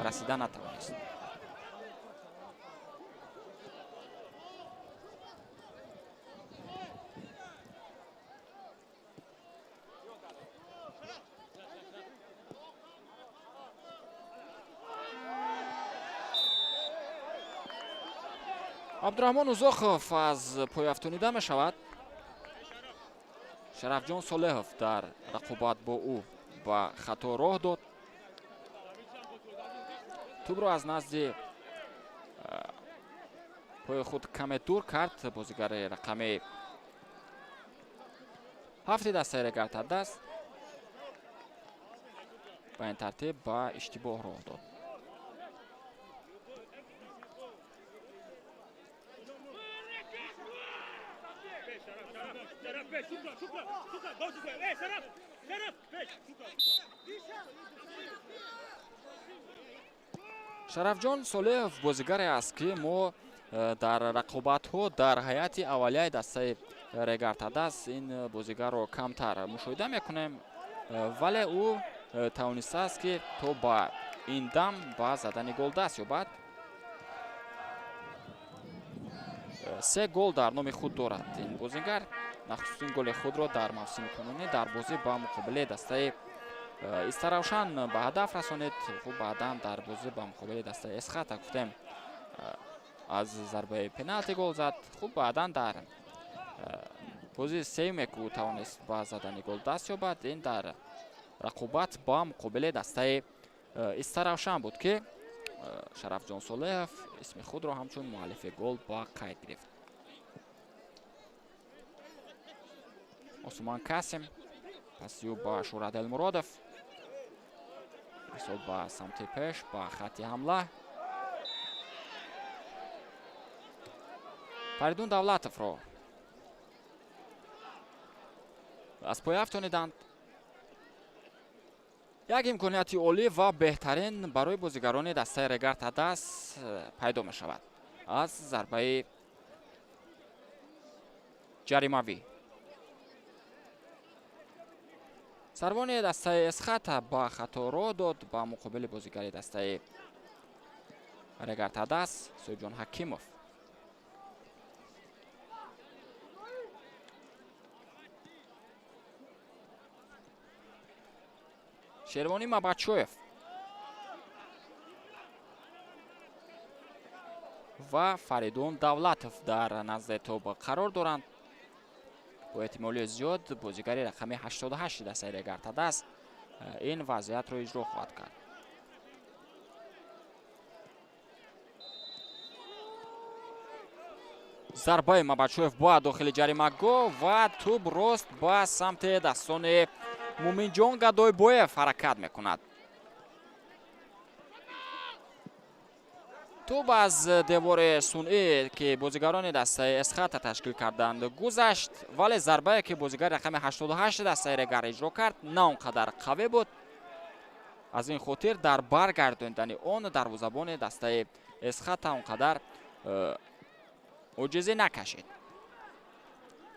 расида натавонист. Абдураҳмон Узохов аз пойафтонида мешавад. Шарафҷон Солеҳов дар рақобат бо ӯ ба хато роҳ дод. Тӯбро аз назди пои худ каме дур кард бозигари рақами 7 дастаи Регар-ТадАЗ. Ба ин тартиб ба иштибоҳ роҳ дод. Шарафҷон Солеҳов бозигаре аст, ки мо дар рақобатҳо дар ҳайати аввалияи дастаи Регар-ТадАЗ ин бозигарро камтар мушоҳида мекунем, вале ӯ тавонистааст, ки то ба ин дам ба задани гол даст ёбад. 3 гол дар номи худ дорад ин бозигар. Нахустин голи худро дар мавсими кунунӣ дар бозӣ ба муқобили дастаи Истаравшан ба ҳадаф расонид. Хуб, баъдан дар бозӣ ба муқобили дастаи Эсхата гуфтем аз зарбаи пеналти гол зад. Хуб, баъдан дар бозии сеюме, ки ӯ тавонист ба задани гол даст ёбад, ин дар рақобат ба муқобили дастаи Истаравшан буд, ки Шарафҷон Солеҳов исми худро ҳамчун муаллифи гол ба қайд гирифт. Осман Касим пасиё ба Шӯрат Элмуродов, ирсол ба самти пеш ба хатти ҳамла. Фаридун Давлатовро аз пой афтониданд. Як имконияти олӣ ва беҳтарин барои бозигарони дастаи Регар-ТадАЗ пайдо мешавад аз зарбаи ҷаримавӣ. Сарвони дастаи Эсхата ба хато роҳ дод ба муқобили бозигари дастаи Регар-ТадАЗ Соҳибҷон Ҳакимов. Шервонӣ Мабачоев ва Фаридун Давлатов дар назди тӯб қарор доранд. Бо эҳтимоли зиёд бозигари рақами 88 дастаи Регар-ТадАЗ ин вазъиятро иҷро хоҳад кард. Зарбаи Мабачоев ба дохили ҷаримагоҳ ва тӯб рост ба самти дастони Муминҷон Гадойбоев ҳаракат мекунад. Тӯб аз девори сунъӣ, ки бозигарони дастаи Эсхата ташкил карданд, гузашт, вале зарбае, ки бозигари рақами 88 дастаи Регар иҷро кард, на он қадар қавӣ буд. Аз ин хотир дар баргардондани он дарвозабони дастаи Эсхата он қадар оҷизӣ накашид.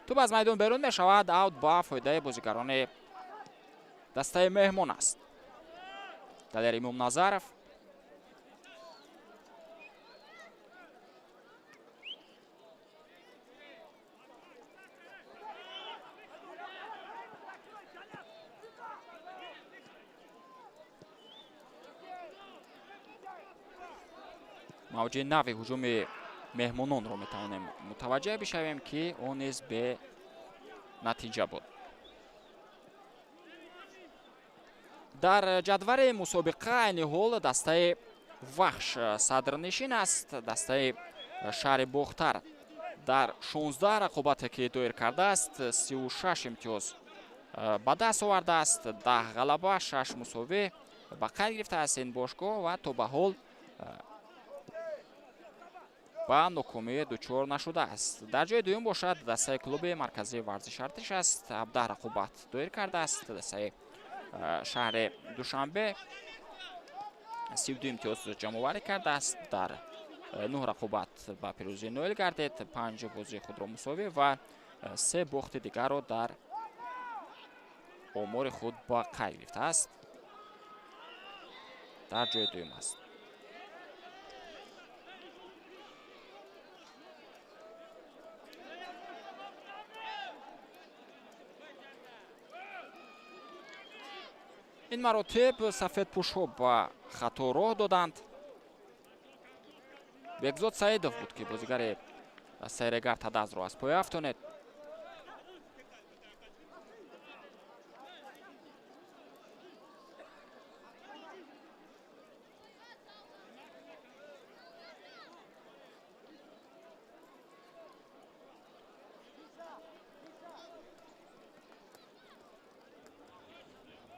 Тӯб аз майдон берун мешавад, аут ба фоидаи бозигарони дастаи меҳмон аст. Далер Имомназаров мавҷи нави ҳуҷуми меҳмононро метавонем мутаваҷҷеҳ бишавем, ки он низ бенатиҷа буд. Дар ҷадвали мусобиқа айни ҳол дастаи Вахш садрнишин аст. Дастаи шаҳри Бохтар дар 16 рақобате ки доир кардааст, 36 имтиёз ба даст овардааст, 10 ғалаба, 6 мусовӣ ба қайд гирифтааст ин бошгоҳ ва то ба ҳол ба нокомӣ дучор нашудааст. Дар ҷои дуюм бошад дастаи клуби марказии варзиши Артиш аст, 17 рақобат доир кардааст. Дастаи шаҳри Душанбе 32 имтиёз ҷамъоварӣ кардааст, дар 9 рақобат ба пирӯзӣ ноил гардид, 5 бозии худро мусовӣ ва 3 бохти дигарро дар омори худ ба қайд гирифтааст. Дар ҷои дуюм аст. Ин маротиб сафедпӯшҳо ба хато роҳ доданд. Бекзод Саидов буд, ки бозигари дастаи Регар Тадазро аз поя афтонед.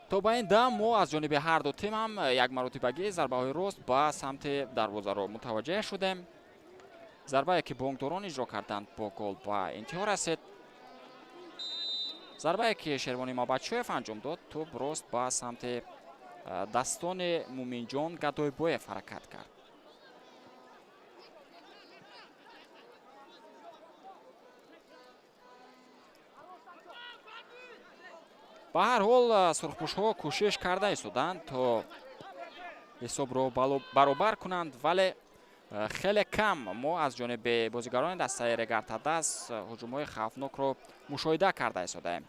То ба ин дам мо аз ҷониби ҳар ду тим ҳам як маротибагӣ зарбаҳои рост ба самти дарвозаро мутаваҷҷеҳ шудем. Зарбае ки бонкдорон иҷро карданд бо гол ба интиҳо расид. Зарбае ки Шервони Мабадшоев анҷом дод, тӯб рост ба самти дастони Муминҷон Гадойбоев ҳаракат кард. Ба ҳар ҳол сурхпӯшҳо кӯшиш карда истоданд то ҳисобро баробар кунанд, вале хеле кам мо аз ҷониби бозигарони дастаи Регар Тадаз ҳуҷумҳои хавфнокро мушоҳида карда истодаем.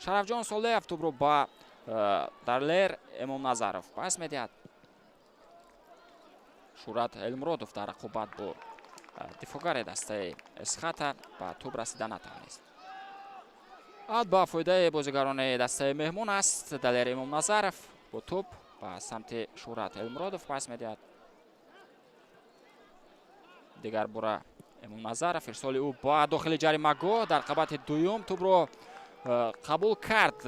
Шарафҷон Солеев тӯбро ба Далер Эмомназаров пас медиҳад. Шӯрат Элмуродов дар рақобат бо дифоъгари дастаи Эсхата ба тӯб расида натавонист. Ад ба фоидаи бозигарони дастаи меҳмон аст. Далер Имомназаров бо тӯб ба самти Шӯрат Элмуродов пас медиҳад. Дигар бора Имомназаров, ирсоли ӯ ба дохили ҷаримагоҳ. Дар қабати дуюм тӯбро қабул кард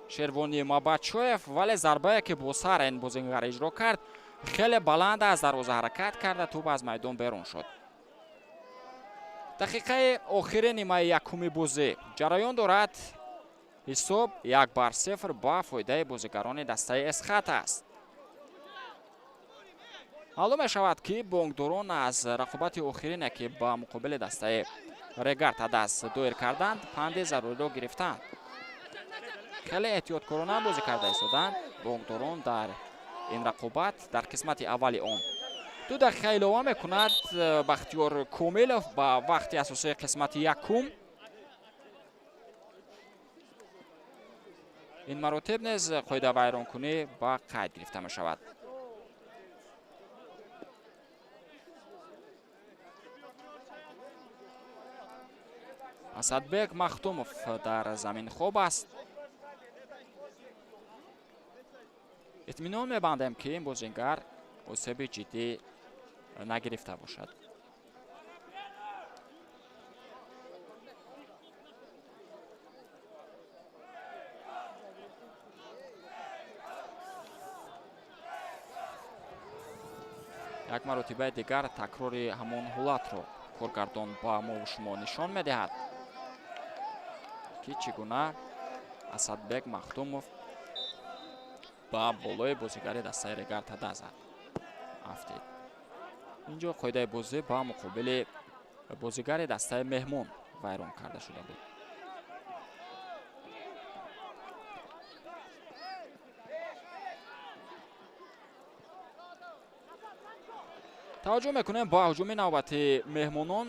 Шервони Мабадшоев, вале зарбае ки бо сар ин бозингар иҷро кард хеле баланд аз дарвоза ҳаракат карда, тӯб аз майдон берун шуд. Дақиқаи охири нимаи якуми бозӣ ҷараён дорад. Ҳисоб 1-0 ба фоидаи бозигарони дастаи Эсхата аст. Маълум мешавад, ки бонкдорон аз рақобати охирине, ки ба муқобили дастаи Регар Тадаз доир карданд, панди заруриро гирифтанд. Хеле эҳтиёткорона бозӣ карда истоданд бонкдорон дар ин рақобат дар қисмати аввали он. 2 дақиқа илова мекунад Бахтиёр Комилов ба вақти асосии қисмати якум. Ин маротиб низ қоидавайронкунӣ ба қайд гирифта мешавад. Асадбек Махтумов дар замин хоб аст. Итминон мебандем, ки ин бозингар осеби ҷиддӣ нагирифта бошад. Як маротибаи дигар такрори ҳамон ҳолатро коргардон ба мову шумо нишон медиҳад, ки чӣ гуна Асадбек Махтумов ба болои бозигари дастаи Регар Тадаз афтид. Инҷо қоидаи бозӣ ба муқобили бозигари дастаи меҳмон вайрон карда шуда буд. Таваҷҷӯҳ мекунем ба ҳуҷуми навбати меҳмонон.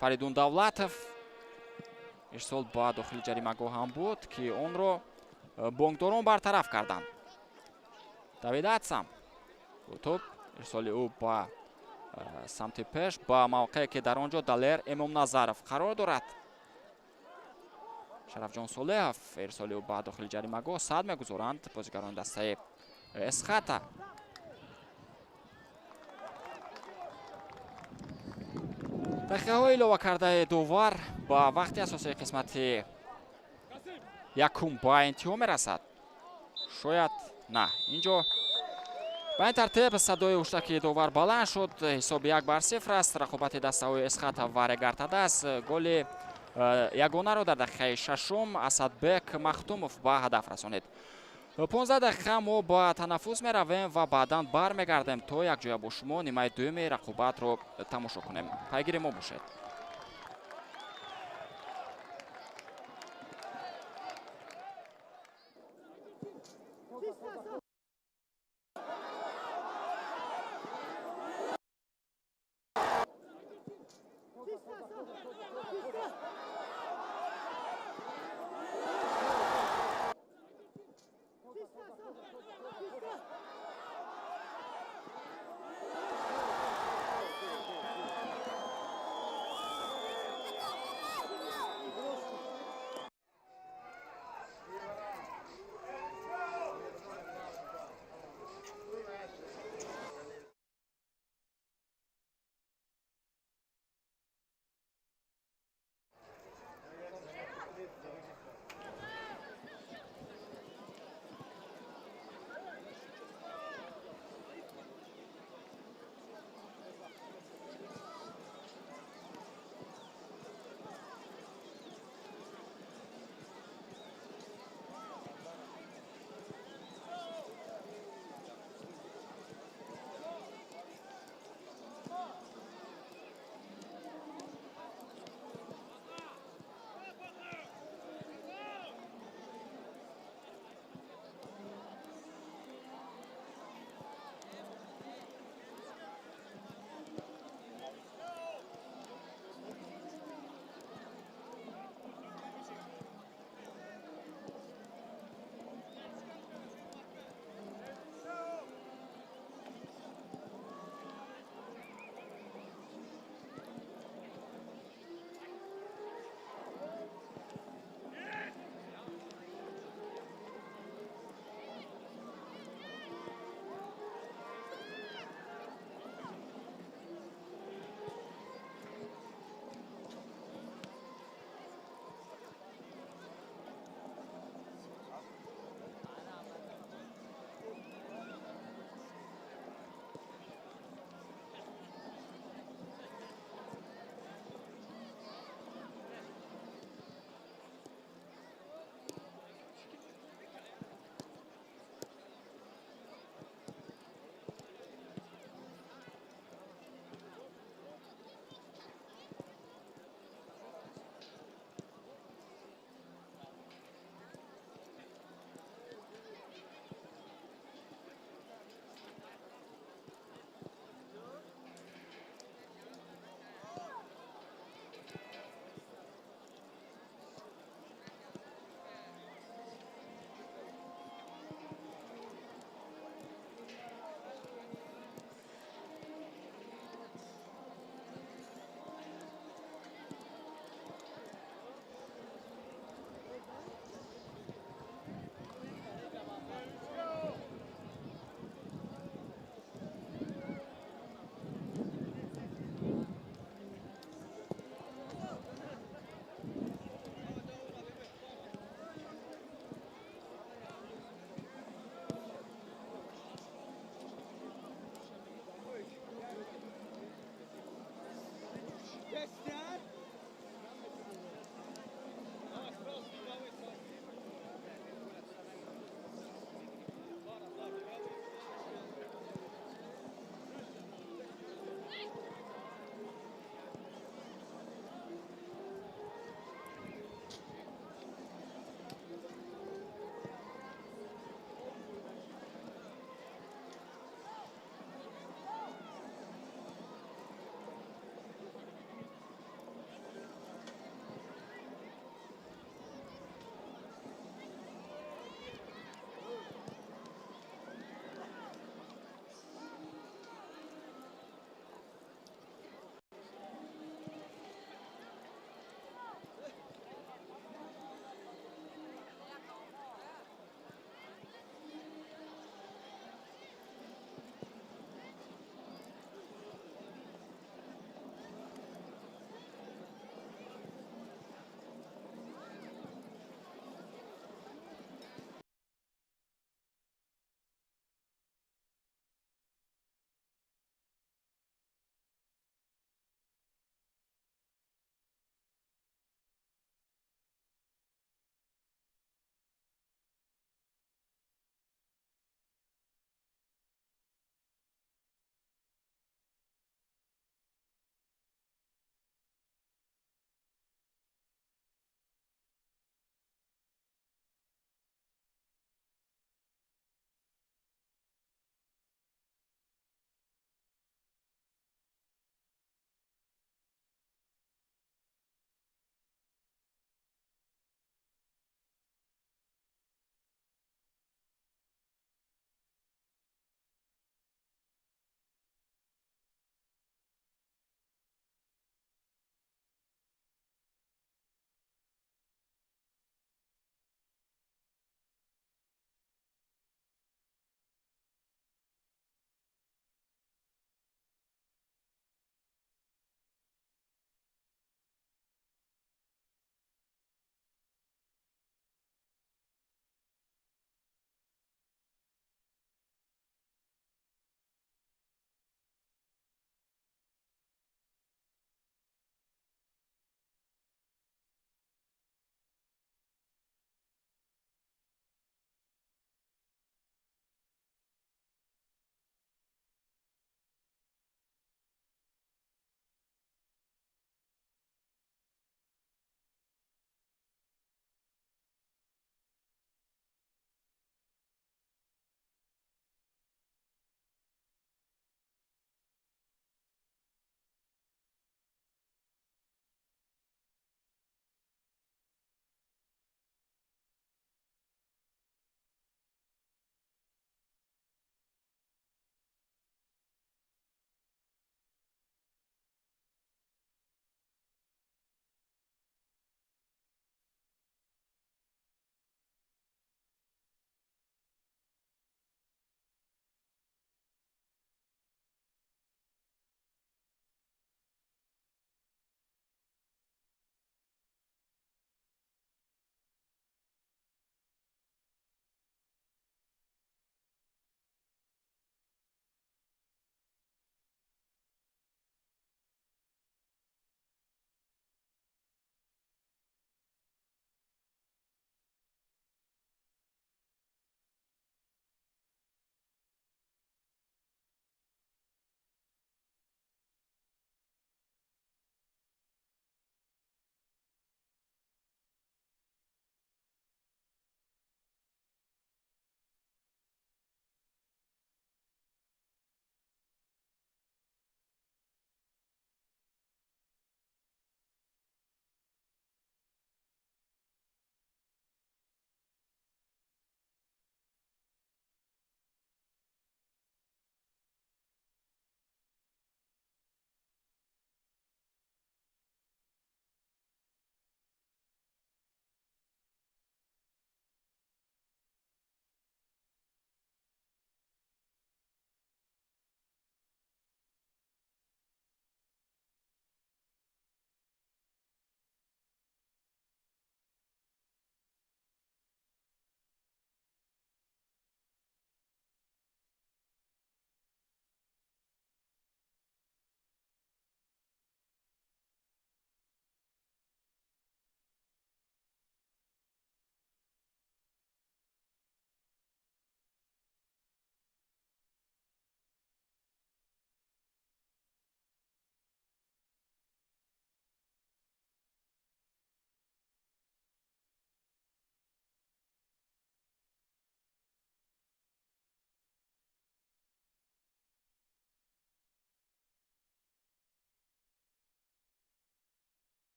Фаридун Давлатов ирсол ба дохили ҷаримагоҳ ҳам буд, ки онро бонкдорон бартараф карданд. Давид Атсам тӯб ирсоли ӯ ба самти пеш, ба мавқее ки дар он ҷо Далер Эмомназаров қарор дорад. Шарафҷон Солеҳов ирсоли ӯ ба дохили ҷаримагоҳ, сад мегузоранд бозигарони дастаи Эсхата. Дақиқаҳои илова кардаи довар ба вақти асосии қисмати якум ба интиҳо мерасад. Шояд на. Инҷо ба ин тартиб садои ҳуштаки довар баланд шуд. Ҳисоби 1-0 аст. Рақобати дастаҳои Эсхата ва Регар-ТадАЗ. Голи ягонаро дар дақиқаи шашум Асадбек Махтумов ба ҳадаф расонид. 15 дақиқа мо ба танаффус меравем ва баъдан бармегардем, то якҷоя бо шумо нимаи дуюми рақобатро тамошо кунем. Пайгири мо бошед.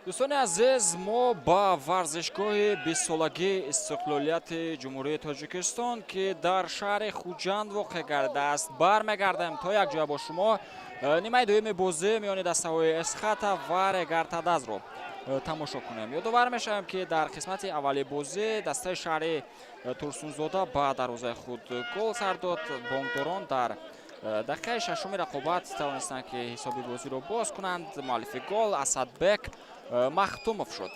Дӯстони азиз, мо ба варзишгоҳи 20-солагии истиқлолияти Ҷумҳурии Тоҷикистон, ки дар шаҳри Хуҷанд воқеъ гардидааст, бармегардем, то якҷоя бо шумо нимаи дуюми бозӣ миёни дастаҳои Эсхата ва Регар-ТадАЗро тамошо кунем. Ёдовар мешавем, ки дар қисмати аввали бозӣ дастаи шаҳри Турсунзода ба дарвозаи худ гол сар дод. Бонкдорон дар дақиқаи шашуми рақобат тавонистанд, ки ҳисоби бозиро боз кунанд. Муаллифи гол Асадбек Махтумов шуд.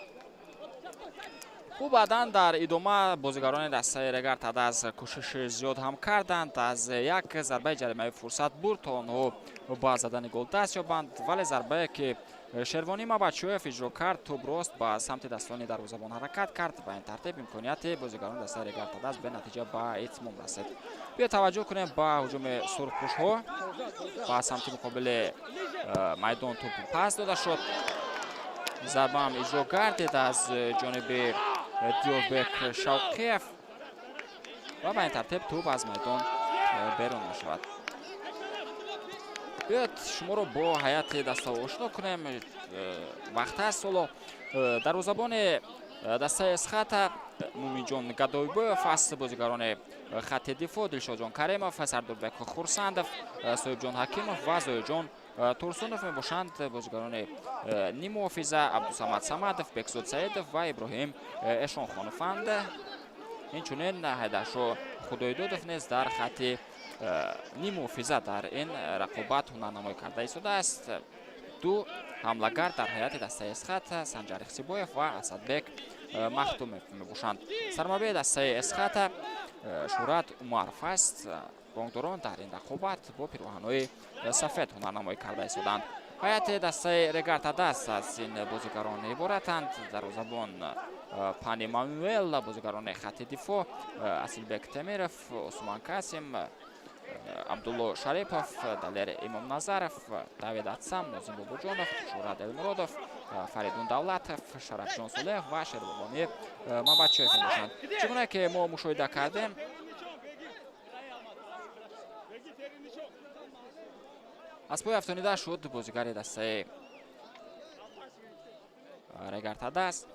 Ӯ баъдан дар идома бозигарони дастаи Регар ТадАЗ кӯшиши зиёд ҳам карданд, аз як зарбаи ҷаримавӣ фурсат бурд, то онҳо ба задани гол даст ёбанд, вале зарбае, ки Шервонӣ Мабачоев иҷро кард, тӯб рост ба самти дастони дарвозабон ҳаракат кард. Ба ин тартиб имконияти бозигарони дастаи Регар ТадАЗ бенатиҷа ба итмом расид. Биё таваҷҷӯҳ кунем ба ҳуҷуми сурхпӯшҳо. Ба самти муқобили майдон тӯб пас дода шуд, зарбаам иҷро гардид аз ҷониби Диёрбек Шавқиев ва ба ин тартиб тӯб аз майдон берун мешавад. Биёед, шуморо бо ҳайати дастаҳо ошно кунем. Вақт аст ҳоло. Дарвозабони дастаи Эсхата Муминҷон Гадойбоев аст. Бозигарони хатти дифоъ Дилшодҷон Каримов, Сардорбек Хурсандов, Соҳибҷон Ҳакимов ва Зоирҷон Турсунов мебошанд. Бозигарони ниммуҳофиза Абдусамад Самадов, Бекзод Саидов ва Иброҳим Эшонхонованд. Инчунин Ҳайдаршо Худойдодов низ дар хатти ниммуҳофиза дар ин рақобат ҳунарнамоӣ карда истодааст. Ду ҳамлагар дар ҳайати дастаи Эсхата Санҷар Ихсибоев ва Асадбек Махтумов мебошанд. Сармураббии дастаи Эсхата Шӯҳрат Умаров аст. Бонкдорон дар ин рақобат бо пироҳанҳои сафед ҳунарнамоӣ карда истоданд. Ҳайати дастаи Регар ТадАЗ аз ин бозигарон иборатанд: дарвозабон Пани Мануэл, бозигарони хатти дифоъ Асилбек Темиров, Усман Касим, Абдулло Шарипов, Далер Имомназаров, Давид Атсам, Нозим Бобоҷонов, Шӯҳрат Элмуродов, Фаридун Давлатов, Шарафҷон Солеҳ ва Шербобони Мабачоев мебошанд. Чӣ гуна ки мо мушоҳида кардем, аз пой афтонида шуд бозигари дастаи Регар ТадАЗ.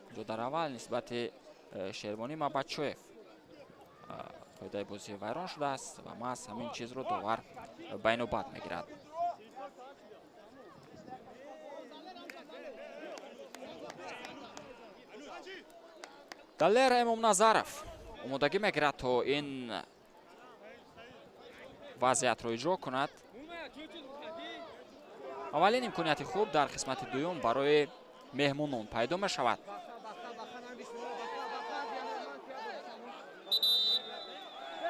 Инҷо дар аввал нисбати Шервонӣ Мабачоев қоидаи бозӣ вайрон шудааст ва маҳз ҳамин чизро довар ба инобат мегирад. Далер Эмомназаров омодагӣ мегирад, то ин вазъиятро иҷро кунад. Аввалин имконияти хуб дар қисмати дуюм барои меҳмонон пайдо мешавад.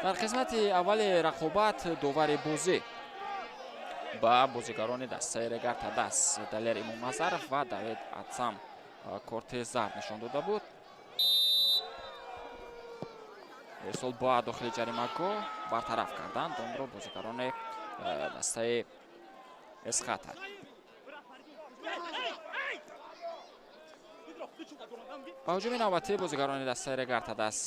Дар қисмати аввали рақобат довари бозӣ ба бозигарони дастаи Регар ТадАЗ Далер Имомназаров ва Давид Атсам корти зард нишон дода буд. Ирсол ба дохили ҷаримагоҳ, бартараф карданд онро бозигарони дастаи Эсхата. Ба ҳуҷуми навбатии бозигарони дастаи Регар ТадАЗ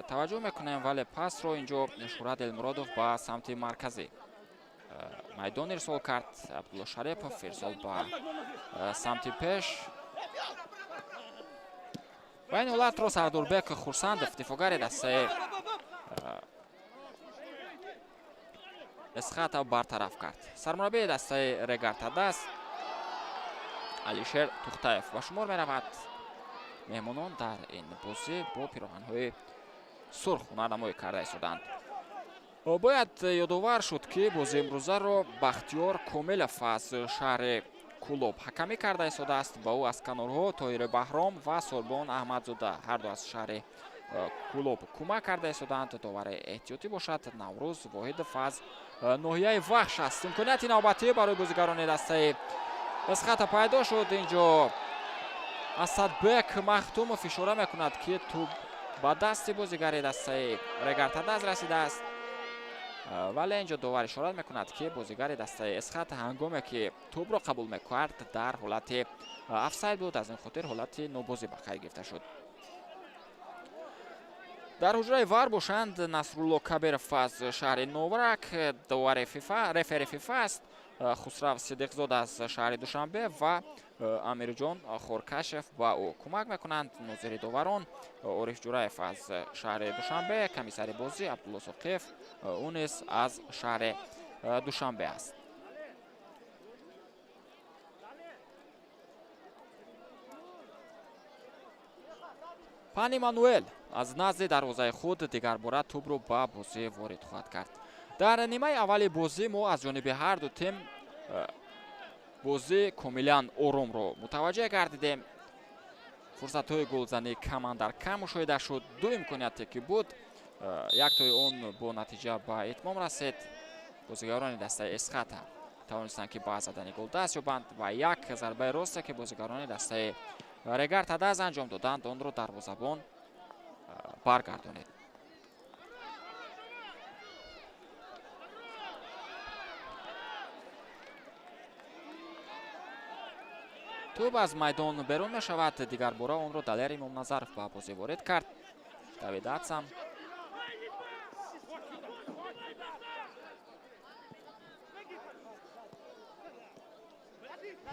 таваҷҷӯҳ мекунем, вале пасро инҷо Шӯҳрат Элмуродов ба самти марказӣ майдон ирсол кард. Абдулло Шарипов ирсол ба самти пеш ва ин ҳолатро Сардорбек Хурсандов, дифоъгари дастаи Эсхата, бартараф кард. Сармураббии дастаи Регар ТадАЗ Алишер Тухтаев ба шумор меравад. Меҳмонон дар ин бозӣ бо пироҳанҳои сурх ҳунарнамоӣ карда истоданд. Бояд ёдовар шуд, ки бозии имрӯзаро Бахтиёр Комилов аз шаҳри Кӯлоб ҳакамӣ карда истодааст. Ба ӯ аз канорҳо Тоҳири Баҳром ва Сорбон Аҳмадзода, ҳарду аз шаҳри Кӯлоб, кӯмак карда истодаанд. Довари эҳтиётӣ бошад Наврӯз Воҳидов аз ноҳияи Вахш аст. Имконияти навбатӣ барои бозигарони дастаи Эсхата пайдо шуд. Инҷо Асадбек Махтумов ишора мекунад, ки тӯб ба дасти бозигари дастаи Регар ТадАЗ расидааст, вале инҷо довар ишорат мекунад, ки бозигари дастаи Эсхата ҳангоме ки тӯбро қабул мекард, дар ҳолати офсайд буд, аз ин хотир ҳолати нобозӣ ба қайд гирифта шуд. Дар ҳуҷраи ВАР бошанд Насрулло Кабиров аз шаҳри Новорак, довари ФИФА, рефери ФИФА аст, Хусрав Сидиқзода аз шаҳри Душанбе ва Амирҷон Хоркашев ба ӯ кӯмак мекунанд. Нозири доварон Ориф Ҷураев аз шаҳри Душанбе, комиссари бозӣ Абдулло Соқиев, ӯ низ аз шаҳри Душанбе аст. Пан Эммануэл аз назди дарвозаи худ дигарбора тӯбро ба бозӣ ворид хоҳад кард. Дар нимаи аввали бозӣ мо аз ҷониби ҳар ду тим бозӣ комилан оромро мутаваҷҷеҳ гардидем. Фурсатҳои голзанӣ камандар кам мушоҳида шуд. Ду имконияте ки буд, яктои он бо натиҷа ба итмом расид. Бозигарони дастаи Эсхата тавонистанд, ки ба задани гол даст ёбанд ва як зарбаи росте, ки бозигарони дастаи Регар Тадаз анҷом доданд, онро дарвозабон баргардонид. Тӯб аз майдон берун мешавад. Дигарбора онро Далер Имомназаров ба бозӣ ворид кард. Давид Атсам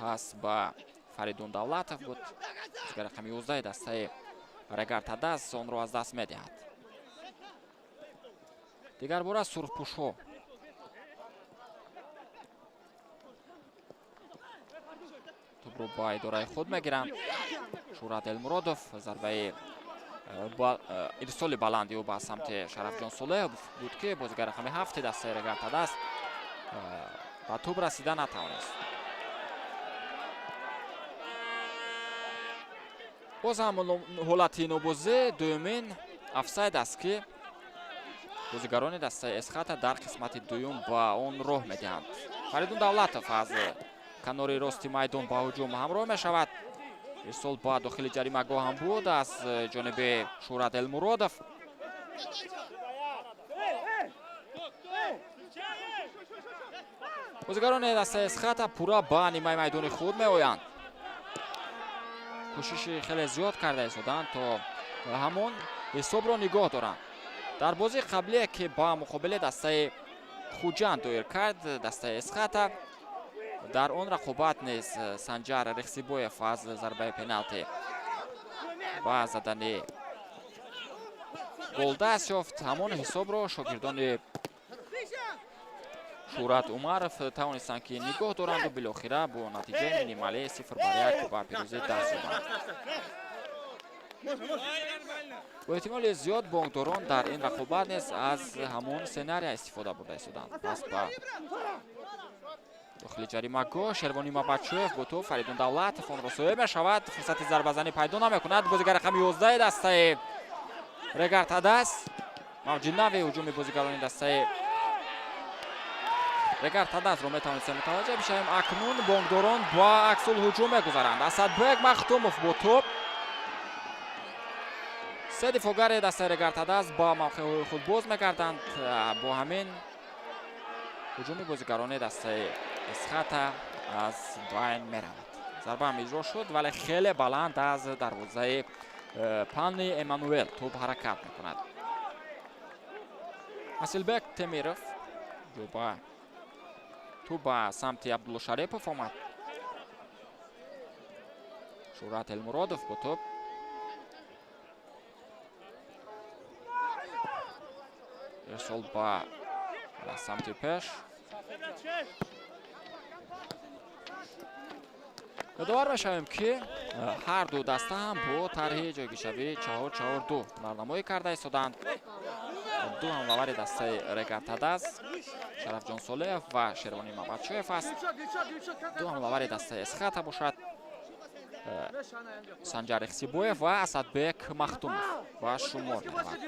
пас ба Фаридун Давлатов буд. Бозигар рақами 11 дастаи Регар Тадаз онро аз даст медиҳад. Дигарбора сурхпӯшҳо тӯбро ба идораи худ мегиранд. Шӯҳрат Элмуродов зарбаи ирсоли баланди ӯ ба самти Шарафҷон Солеҳов буд, ки бозигар рақами 7 дастаи Регар Тадаз ба тӯб расида натавонист. Боз ҳам ҳолати нобозӣ, дуюмин офсайд аст, ки бозигарони дастаи Эсхата дар қисмати дуюм ба он роҳ медиҳанд. Фаридун Давлатов аз канори рости майдон ба ҳуҷум ҳамроҳ мешавад. Ирсол ба дохили ҷаримагоҳ ҳам буд аз ҷониби Шӯҳрат Элмуродов. Бозигарони дастаи Эсхата пурра ба нимаи майдони худ меоянд. Кӯшиши хеле зиёд карда истоданд, то ҳамон ҳисобро нигоҳ доранд. Дар бозии қаблие, ки ба муқобили дастаи Хуҷанд доир кард дастаи Эсхата, дар он рақобат низ Санҷар Рехсибоев аз зарбаи пеналти ба задани гол даст ёфт. Ҳамон ҳисобро шогирдони Шӯҳрат Умаров тавонистанд, ки нигоҳ доранду билохира бо натиҷаи минималӣ 0-1 ба пирӯзӣ даст ёбанд. Бо эҳтимоли зиёд бонкдорон дар ин рақобат низ аз ҳамон сценария истифода бурда истоданд. Пас ба дохили ҷаримагоҳ Шервони Мабачоев бо тӯб, Фаридун Давлатов онро соҳиб мешавад. Фурсати зарбазанӣ пайдо намекунад. Бозигар рақами 11 дастаи Регар Тадаз. Мавҷи нави ҳуҷуми бозигарони дастаи Регар Тадазро метавонистем мутаваҷҷеҳ бишавем. Акнун бонкдорон ба аксулҳуҷум мегузаранд. Асадбек Махтумов бо тӯб. Се дифоъгари дастаи Регар Тадаз ба мавқеъҳои худ боз мегарданд. Бо ҳамин ҳуҷуми бозигарони дастаи Эсхата аз байн меравад. Зарба ҳам иҷро шуд, вале хеле баланд аз дарвозаи Пани Эммануэл тӯб ҳаракат мекунад. Асилбек Темиров ҷоба тӯб ба самти Абдулло Шарипов омад. Шӯҳрат Элмуродов бо тӯб. Ирсол ба самти пеш. Ёдовар мешавем, ки ҳар ду даста ҳам бо тарҳи ҷойгиршавии 4-4-2 ҳунарнамоӣ карда истоданд. Ду ҳамлавари дастаи Регар Тадаз Шарафҷон Солеев ва Шервони Мабадшоев аст. Ду ҳамлавари дастаи Эсхата бошад Санҷар Ихсибоев ва Асадбек Махтумов ба шумор меравад.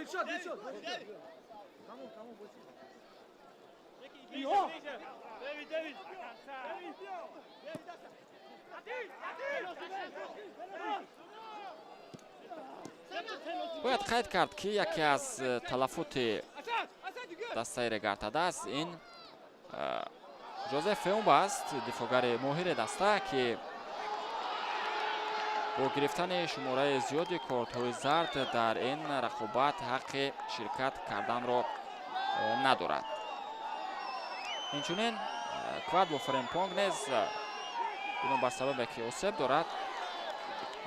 Бояд қайд кард, ки яке аз талафоти дастаи Регар Тадаз ин Жозеф Феумба аст, дифоъгари моҳири даста, ки Бо гирифтани шумораи зиёди кортҳои зард дар ин рақобат ҳаққи ширкат карданро надорад. Инчунин Квадво Фремпонг низ бинобар сабабе ки осеб дорад,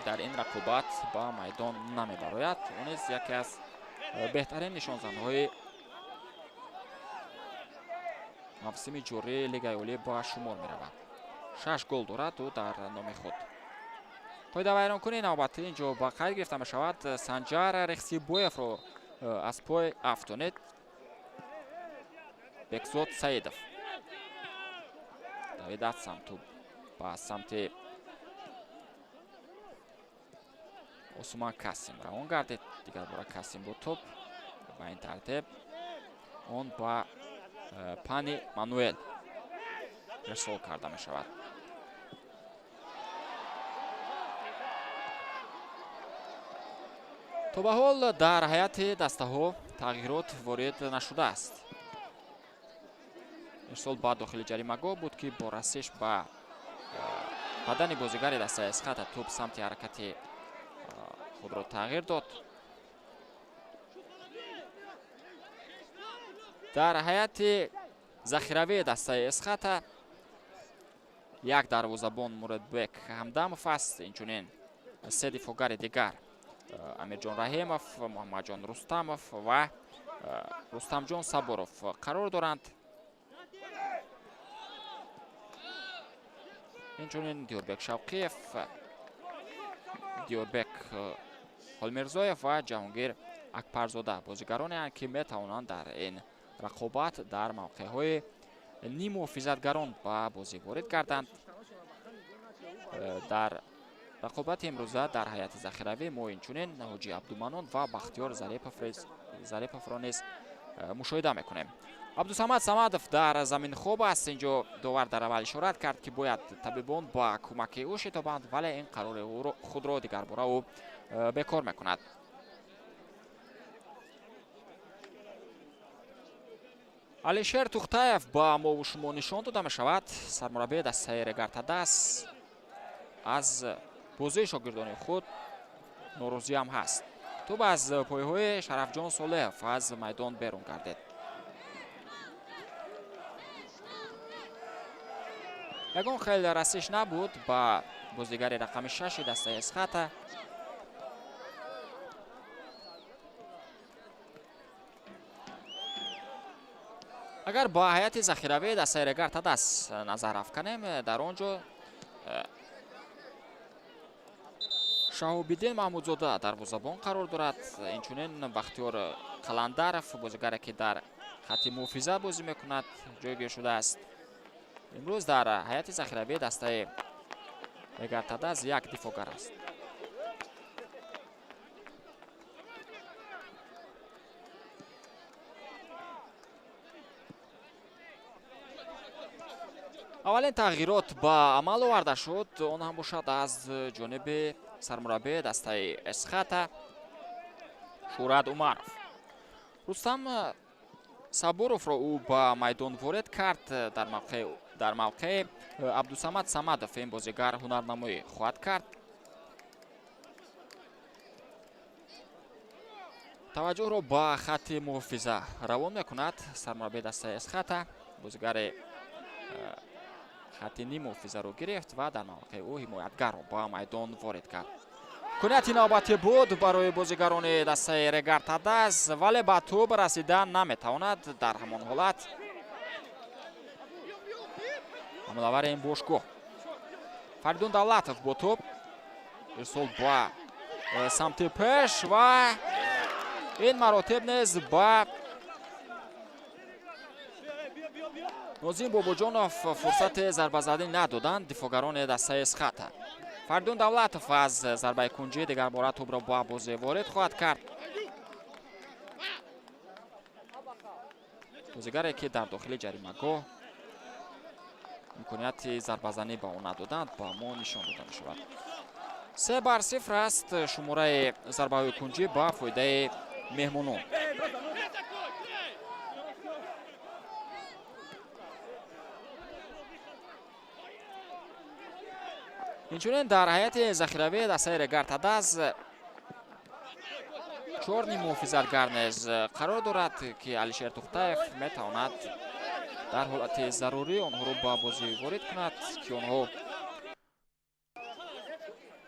дар ин рақобат ба майдон намебарояд. Ӯ низ яке аз беҳтарин нишонзанҳои мавсими ҷории Лигаи Олӣ ба шумор меравад. 6 гол дорад ӯ дар номи худ. Қоидавайронкунии навбатӣ инҷо ба қайд гирифта мешавад. Санҷар Рехсибоевро аз пой афтонид Бекзод Саидов. Давидат самту ба самти Осман Касим равон гардид. Дигар бора Касим бо топ. Ба ин тартиб он ба Пани Мануэл ирсол карда мешавад. То ба ҳол дар ҳайати дастаҳо тағйирот ворид нашудааст. Ирсол ба дохили ҷаримагоҳ буд, ки бо расиш ба бадани бозигари дастаи Эсхата тӯб самти ҳаракати худро тағйир дод. Дар ҳайати захиравии дастаи Эсхата як дарвозабон Муродбек Ҳамдамов аст, инчунин се дифоъгари дигар Амирҷон Раҳимов, Муҳаммадҷон Рустамов ва Рустамҷон Сабуров қарор доранд. Инчунин Диёрбек Шавқиев, Диёрбек Ҳолмирзоев ва Ҷаҳонгир Акбарзода бозигаронеанд, ки метавонанд дар ин рақобат дар мавқеъҳои ниммуҳофизатгарон ба бозӣ ворид гарданд. Дар рақобати имрӯза дар ҳайати захиравӣ мо инчунин Ҳоҷи Абдуманон ва Бахтиёр Зариповро низ мушоҳида мекунем. Абдусамад Самадов дар замин хоб аст. Инҷо довар дар аввал ишорат кард, ки бояд табибон ба кӯмаки ӯ шитобанд, вале ин қарори худро дигарбора ӯ бекор мекунад. Алишер Тухтаев ба мову шумо нишон дода мешавад. Сармураббии дастаи Регар-ТадАЗ аз бозии шогирдони худ норозиам ҳаст. Тӯб аз пойҳои Шарафҷон Солеҳов аз майдон берун гардид. Ягон хел расиш набуд ба бозигари рақами 6 дастаи Эсхата. Агар ба ҳайати захиравии дастаи Регар-ТадАЗ назар афканем, дар он ҷо Шаҳобиддин Маҳмудзода дарвозабон қарор дорад. Инчунин Бахтиёр Қаландаров, бозигаре ки дар хатти муҳофиза бозӣ мекунад, ҷойгир шудааст. Имрӯз дар ҳайати захиравии дастаи Регар-ТадАЗ як дифоъгар аст. Аввалин тағйирот ба амал оварда шуд. Он ҳам бошад аз ҷониби сармураббии дастаи Эсхата Шӯрат Умаров. Рустам Сабуровро ӯ ба майдон ворид кард. Дар мавқеи Абдусамад Самадов ин бозигар ҳунарнамоӣ хоҳад кард. Таваҷҷӯҳро ба хатти муҳофиза равон мекунад сармураббии дастаи Эсхата. Бозигари хатти ниммуҳофизаро гирифт ва дар мавқеи ӯ ҳимоятгарро ба майдон ворид кард. Кунияти навбатӣ буд барои бозигарони дастаи Регар-ТадАЗ, вале ба тӯб расида наметавонад. Дар ҳамон ҳолат ҳамлавари ин бошгоҳ Фаридун Давлатов бо тӯб ирсол ба самти пеш ва ин маротиб низ ба Нозим Бобоҷонов фурсати зарбазанӣ надоданд дифоъгарони дастаи Эсхата. Фаридун Давлатов аз зарбаи кунҷӣ дигарбора тӯбро ба бозӣ ворид хоҳад кард. Бозигаре ки дар дохили ҷаримагоҳ имконияти зарбазанӣ ба ӯ надоданд, ба мо нишон дода мешавад. 3-0 аст шумораи зарбаҳои кунҷӣ ба фоидаи меҳмонон. Инчунин дар ҳайати захиравии дастаи Регар-ТадАЗ 4 муҳофизатгар низ қарор дорад, ки Алишер Тухтаев метавонад дар ҳолати зарурӣ онҳоро ба бозӣ ворид кунад, ки онҳо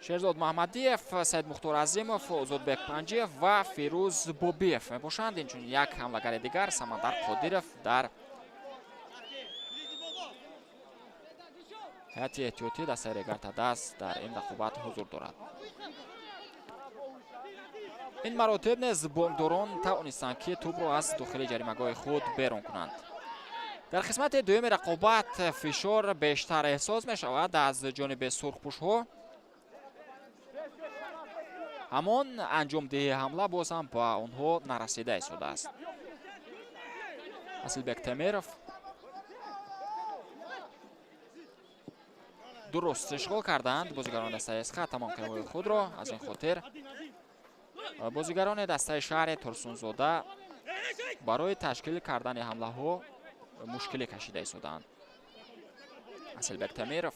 Шерзод Маҳмадиев, Саид Мухтор Азимов, Озодбек Панҷиев ва Фирӯз Бобиев мебошанд. Инчунин як ҳамлагари дигар Самандар Қодиров дар ҳайати эҳтиётӣ дастаи Регар-ТадАЗ дар ин рақобат ҳузур дорад. Ин маротиб низ бонкдорон тавонистанд, ки тӯбро аз дохили ҷаримагоҳи худ берун кунанд. Дар қисмати дуюми рақобат фишор бештар эҳсос мешавад аз ҷониби сурхпӯшҳо. Ҳамон анҷомдиҳии ҳамла боз ҳам ба онҳо нарасида истодааст. Асилбек Темиров дуруст ишғол карданд бозигарони дастаи Эсхата мавқеъҳои худро. Аз ин хотир бозигарони дастаи шаҳри Турсунзода барои ташкил кардани ҳамлаҳо мушкилӣ кашида истодаанд. Асилбек Темиров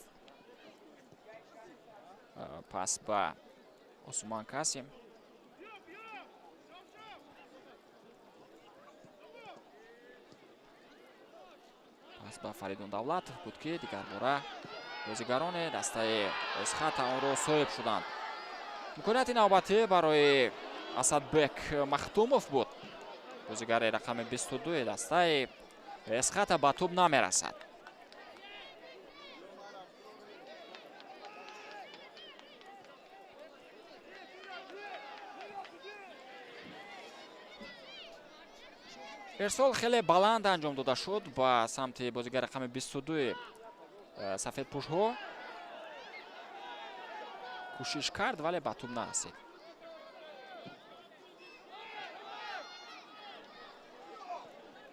пас ба Осман Касим. Пас ба Фаридун Давлатов буд, ки дигарбора бозигарони дастаи Эсхата онро соҳиб шуданд. Имконияти навбатӣ барои Асадбек Махтумов буд. Бозигари рақами 22 дастаи Эсхата ба тӯб намерасад. Ирсол хеле баланд анҷом дода шуд ба самти бозигари рақами 22 сафедпӯшҳо. Кӯшиш кард, вале ба тӯб нарасид.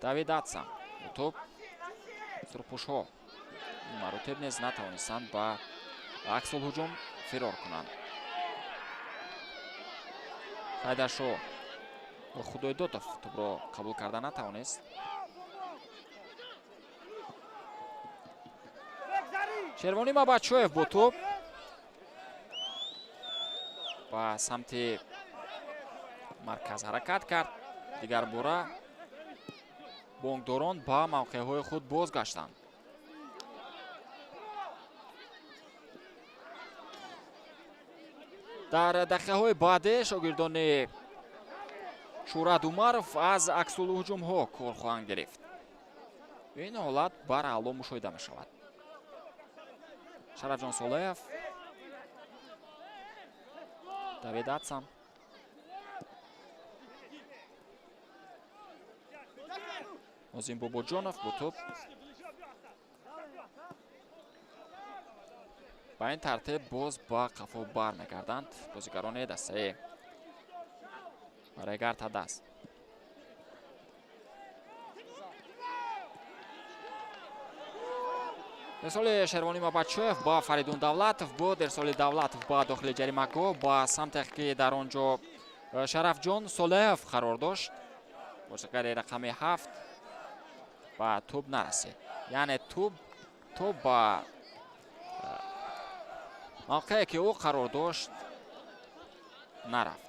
Давид Атсам тӯб. Сурхпӯшҳо маротиб низ натавонистанд ба аксулҳуҷум фирор кунанд. Хайдаршо Худойдодов тӯбро қабул карда натавонист. Шервонӣ Мабачоев бо тӯб ба самти марказ ҳаракат кард. Дигарбора бонкдорон ба мавқеъҳои худ бозгаштанд. Дар дақиқаҳои баъде шогирдони Шӯҳрат Умаров аз аксулҳуҷумҳо кор хоҳанд гирифт. Ин ҳолат бараъло мушоҳида мешавад. Шарафҷон Солеев, Давид Атсам, Нозим Бобоҷонов бо тӯб. Ба ин тартиб боз ба қафо бармегарданд бозигарони дастаи Регар-ТадАЗ. Ирсоли Шервонӣ Мабачоев ба Фаридун Давлатов буд. Ирсоли Давлатов ба дохили ҷаримагоҳ ба самте, ки дар он ҷо Шарафҷон Солеев қарор дошт. Бозигари рақами 7 ба тӯб нарасид. Яъне тӯб ба мавқее, ки ӯ қарор дошт, нарафт.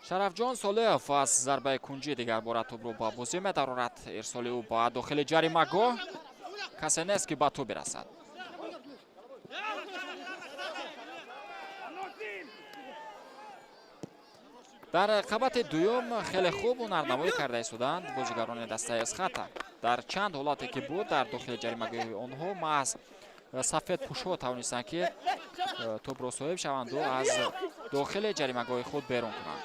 Шарафҷон Солеев аз зарбаи кунҷӣ дигарбора тӯбро ба бозӣ медарорад. Ирсоли ӯ ба дохили ҷаримагоҳ. Касе нест, ки ба тӯб бирасад. Дар қабати дуюм хеле хуб ҳунарнамоӣ карда истоданд бозигарони дастаи Эсхата. Дар чанд ҳолате, ки буд дар дохили ҷаримагоҳи онҳо, маҳз сафедпӯшҳо тавонистанд, ки тӯбро соҳиб шаванду аз дохили ҷаримагоҳи худ берун кунанд.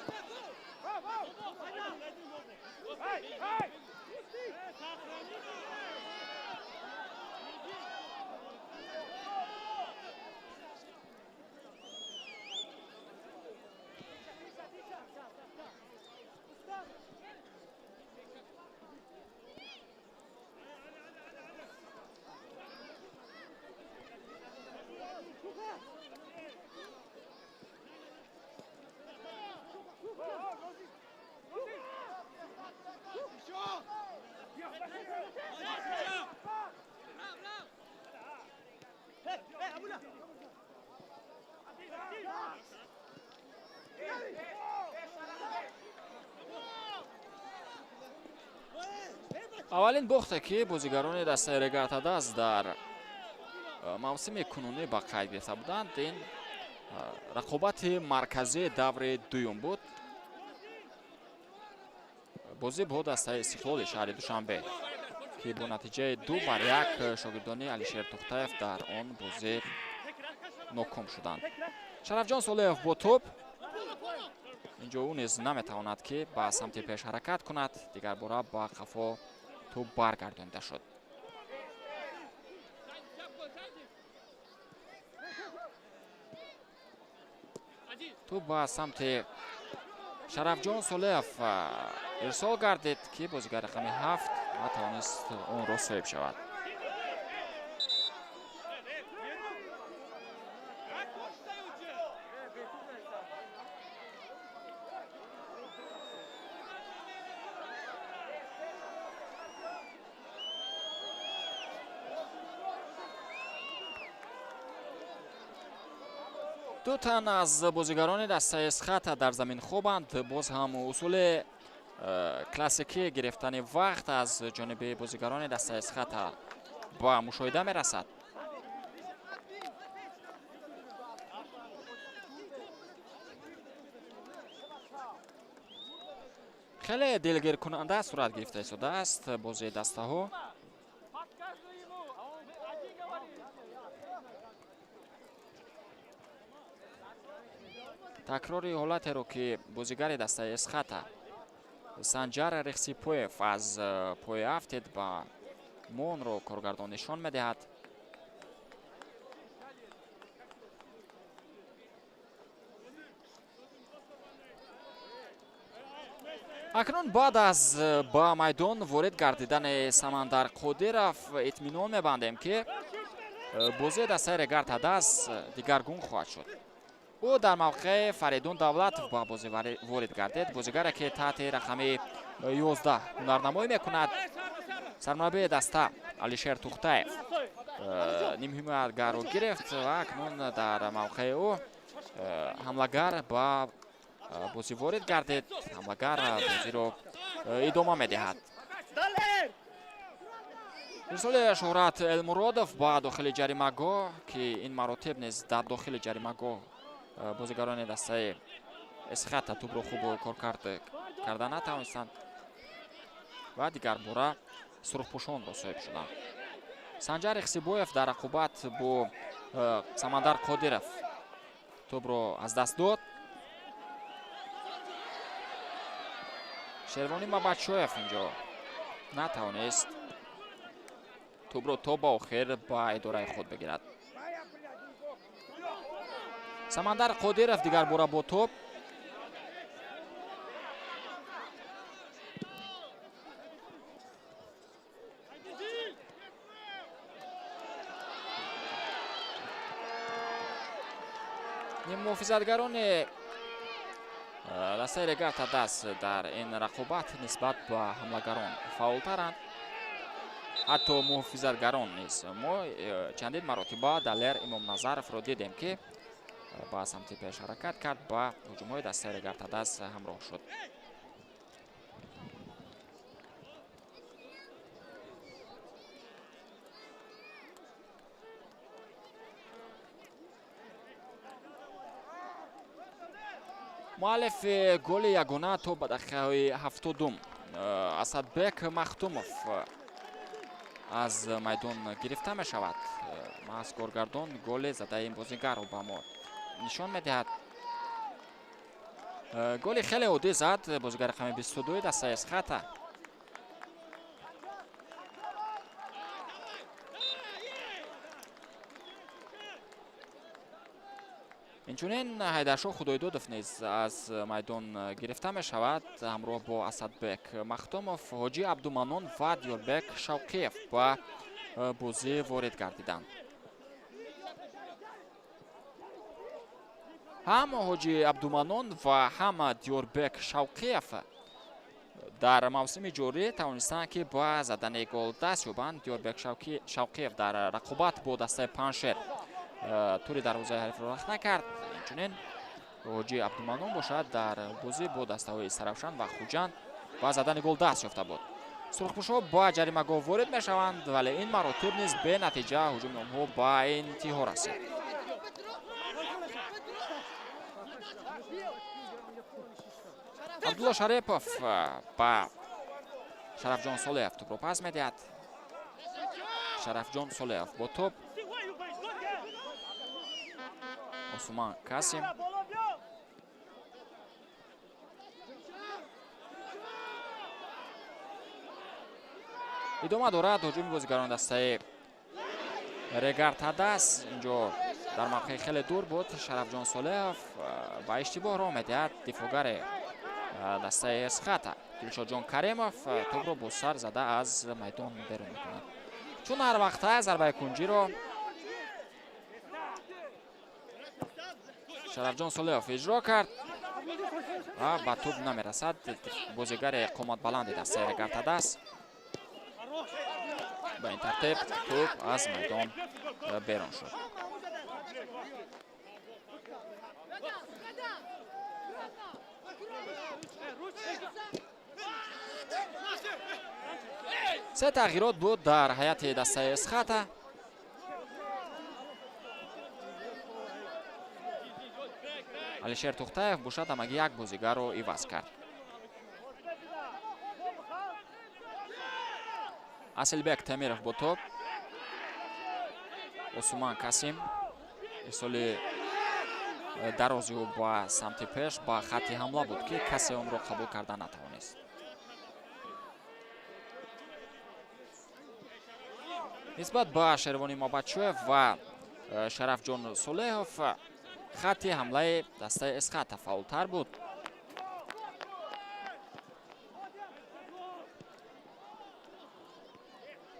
Аввалин бохте, ки бозигарони дастаи Регар-ТадАЗ дар мавсими кунунӣ ба қайд гирифта буданд, ин рақобати марказии даври дуюм буд. Бозӣ бо дастаи Истиқлоли шаҳри Душанбе, ки бо натиҷаи 2-1 шогирдони Алишер Тухтаев дар он бозӣ ноком шуданд. Шарафҷон Солеҳов бо тӯб. Инҷо ӯ низ наметавонад, ки ба самти пеш ҳаракат кунад. Дигар бора ба қафо тӯб баргардонида шуд. Тӯб ба самти Шарафҷон Солеҳов ирсол гардид, ки бозигари рақами 7 натавонист онро соҳиб шавад. Ду тан аз бозигарони дастаи Эсхата дар замин хобанд. Боз ҳам усули классикӣ гирифтани вақт аз ҷониби бозигарони дастаи Эсхата ба мушоҳида мерасад. Хеле дилгиркунанда сурат гирифта истодааст бозии дастаҳо. Такрори ҳолатеро, ки бозигари дастаи Эсхата Санҷар Рехсипоев аз пои афтид, ба мо онро коргардон нишон медиҳад. Акнун баъд аз ба майдон ворид гардидани Самандар Қодиров итминон мебандем, ки бозии дастаи Регар-ТадАЗ дигаргун хоҳад шуд. Ӯ дар мавқеи Фаридун Давлатов ба бозӣ ворид гардид, бозигаре, ки таҳти рақами 11 ҳунарнамоӣ мекунад. Сармураббии даста Алишер Тухтаев нимҳимоятгарро гирифт ва акнун дар мавқеи ӯ ҳамлагар ба бозӣ ворид гардид. Ҳамлагар бозиро идома медиҳад. Ирсоли Шуҳрат Элмуродов ба дохили ҷаримагоҳ, ки ин маротиб низ дар дохили ҷаримагоҳ бозигарони дастаи Эсхата тӯбро хуб коркард карда натавонистанд ва дигар бора сурхпӯшонро соҳиб шуданд. Санҷар Ихсибоев дар рақобат бо Самандар Қодиров тӯбро аз даст дод. Шервонӣ Мабадшоев инҷо натавонист тӯбро то ба охир ба идораи худ бигирад. Самандар Қодиров дигар бора бо тӯб. Муҳофизатгарони дастаи Регар-ТадАЗ дар ин рақобат нисбат ба ҳамлагарон фаъолтаранд. Ҳатто муҳофизатгарон низ. Мо чандин маротиба Далер Имомназаровро дидем, ки ба самти пеш ҳаракат кард, ба ҳуҷумҳои дастаи Регар-ТадАЗ ҳамроҳ шуд. Муаллифи голи ягона то ба дақиқаҳои 70 Асадбек Махтумов аз майдон гирифта мешавад. Маҳз коргардон голи задаи ин бозигарро ба мо нишон медиҳад. Голи хеле оддӣ зад бозигари рақами 22 дастаи Эсхата. Инчунин Ҳайдаршоҳ Худойдодов низ аз майдон гирифта мешавад ҳамроҳ бо Асадбек Махтумов, Ҳоҷӣ Абдуманон ва Диёрбек Шавқиев ба бозӣ ворид гардиданд. Ҳам Ҳоҷӣ Абдуманон ва ҳам Диёрбек Шавқиев дар мавсими ҷорӣ тавонистанд, ки ба задани гол даст ёбанд. Диёрбек Шавқиев дар рақобат бо дастаи Паншер тури дарвозаи ҳарифро рахт накард. Инчунин Ҳоҷӣ Абдуманон бошад дар бозӣ бо дастаҳои Саравшан ва Хуҷанд ба задани гол даст ёфта буд. Сурхпӯшҳо ба ҷаримагоҳ ворид мешаванд, вале ин маротиб низ бенатиҷа ҳуҷуми онҳо ба интиҳо расид. Абдулло Шарипов ба Шарафҷон Солеев тӯбро пас медиҳад. Шарафҷон Солеев бо тӯб. Осуман Касим. Идома дорад ҳуҷуми бозигарони дастаи Регар-ТадАЗ. Инҷо дар мавқеи хеле дур буд Шарафҷон Солеев ба иштибоҳ роҳ медиҳад дифоъгари дастаи Эсхата. Дилшодҷон Каримов тӯбро бо сар зада аз майдон берун мекунад. Чун ҳар вақта зарбаи кунҷиро Шарафҷон Солеев иҷро кард ва ба тӯб намерасад. Бозигари қоматбаланди дастаи Регар-ТадАЗ. Ба ин тартиб тӯб аз майдон берун шуд. Се тағйирот буд дар ҳайати дастаи Эсхата. Алишер Тухтаев бошад ҳамагӣ як бозигарро иваз кард. Асилбек Темиров бо тӯб. Осуман Касим ирсоли дарози ӯ ба самти пеш ба хатти ҳамла буд, ки касе онро қабул карда натавонист. Нисбат ба Шервони Мабачоев ва Шарафҷон Солеҳов хатти ҳамлаи дастаи Эсхата фаъолтар буд.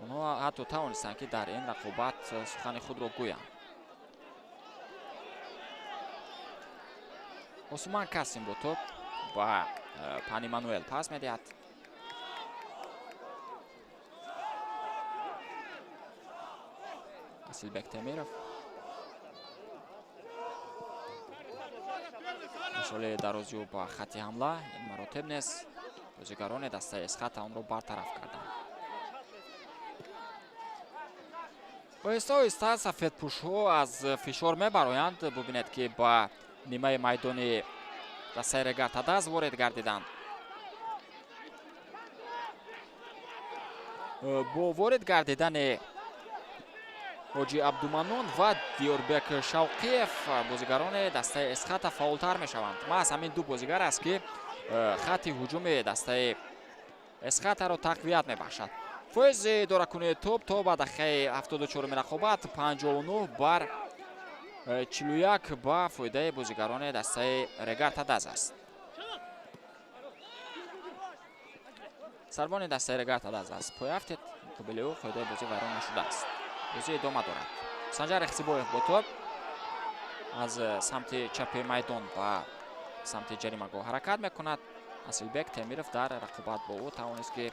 Онҳо ҳатто тавонистанд, ки дар ин рақобат сухани худро гӯянд. Осуман Касим бо тӯб ба Пани Мануэл пас медиҳад. Асилбек Темиров. Ирсоли дарози ӯ ба хатти ҳамла ин маротиб нест. Бозигарони дастаи Эсхата онро бартараф карданд. Оҳиста оҳиста сафедпӯшҳо аз фишор мебароянд. Бубинед, ки ба нимаи майдони дастаи Регар-ТадАЗ ворид гардиданд. Бо ворид гардидани Ҳоҷи Абдуманон ва Диёрбек Шавқиев бозигарони дастаи Эсхата фаъолтар мешаванд. Маҳз ҳамин ду бозигар аст, ки хатти ҳуҷуми дастаи Эсхатаро тақвият мебахшад. Фоизи идоракунии тӯб то ба дақиқаи 74-уми рақобат 59 бар 41 ба фоидаи бозигарони дастаи Регар-ТадАЗ аст. Сарбони дастаи Регар-ТадАЗ аз пойафтид, муқобили ӯ қоидаи бозӣ вайрон нашудааст. Бозӣ идома дорад. Санҷар Ихсибоев бо тӯб аз самти чапи майдон ба самти ҷаримагоҳ ҳаракат мекунад. Асилбек Темиров дар рақобат бо ӯ тавонист, ки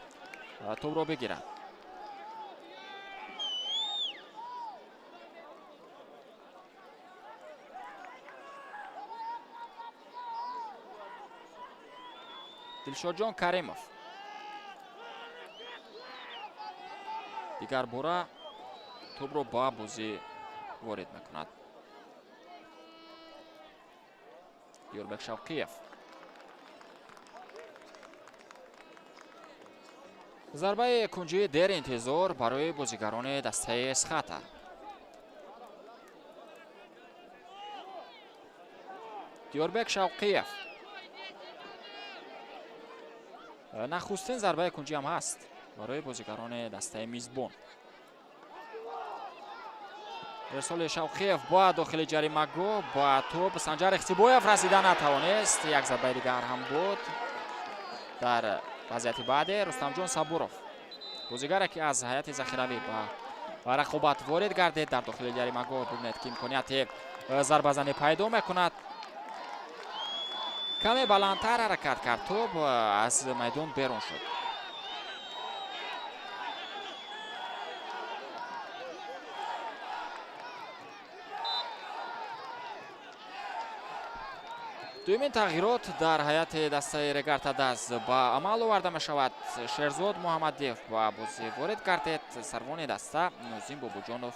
тӯбро бигирад. Дилшодҷон Каримов дигар бора тӯбро ба бозӣ ворид мекунад. Диёрбек Шавқиев. Зарбаи кунҷии дер интизор барои бозигарони дастаи Эсхата. Диёрбек Шавқиев. Нахустин зарбаи кунҷӣ ҳам ҳаст барои бозигарони дастаи мизбон. Ирсоли Шавқиев ба дохили ҷаримагоҳ ба тӯб Санҷар Ихсибоев расида натавонист. Як зарбаи дигар ҳам буд. Дар вазъияти баъде Рустамҷон Сабуров, бозигаре ки аз ҳайати захиравӣ ба рақобат ворид гардид, дар дохили ҷаримагоҳ бубинед, ки имконияти зарбазанӣ пайдо мекунад. Каме баландтар ҳаракат кард, тӯб аз майдон берун шуд. Дуюмин тағйирот дар ҳайати дастаи Регар-ТадАЗ ба амал оварда мешавад. Шерзод Муҳаммадиев ба бозӣ ворид гардид. Сарвони даста Нозим Бобоҷонов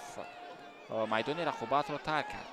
майдони рақобатро тарк кард.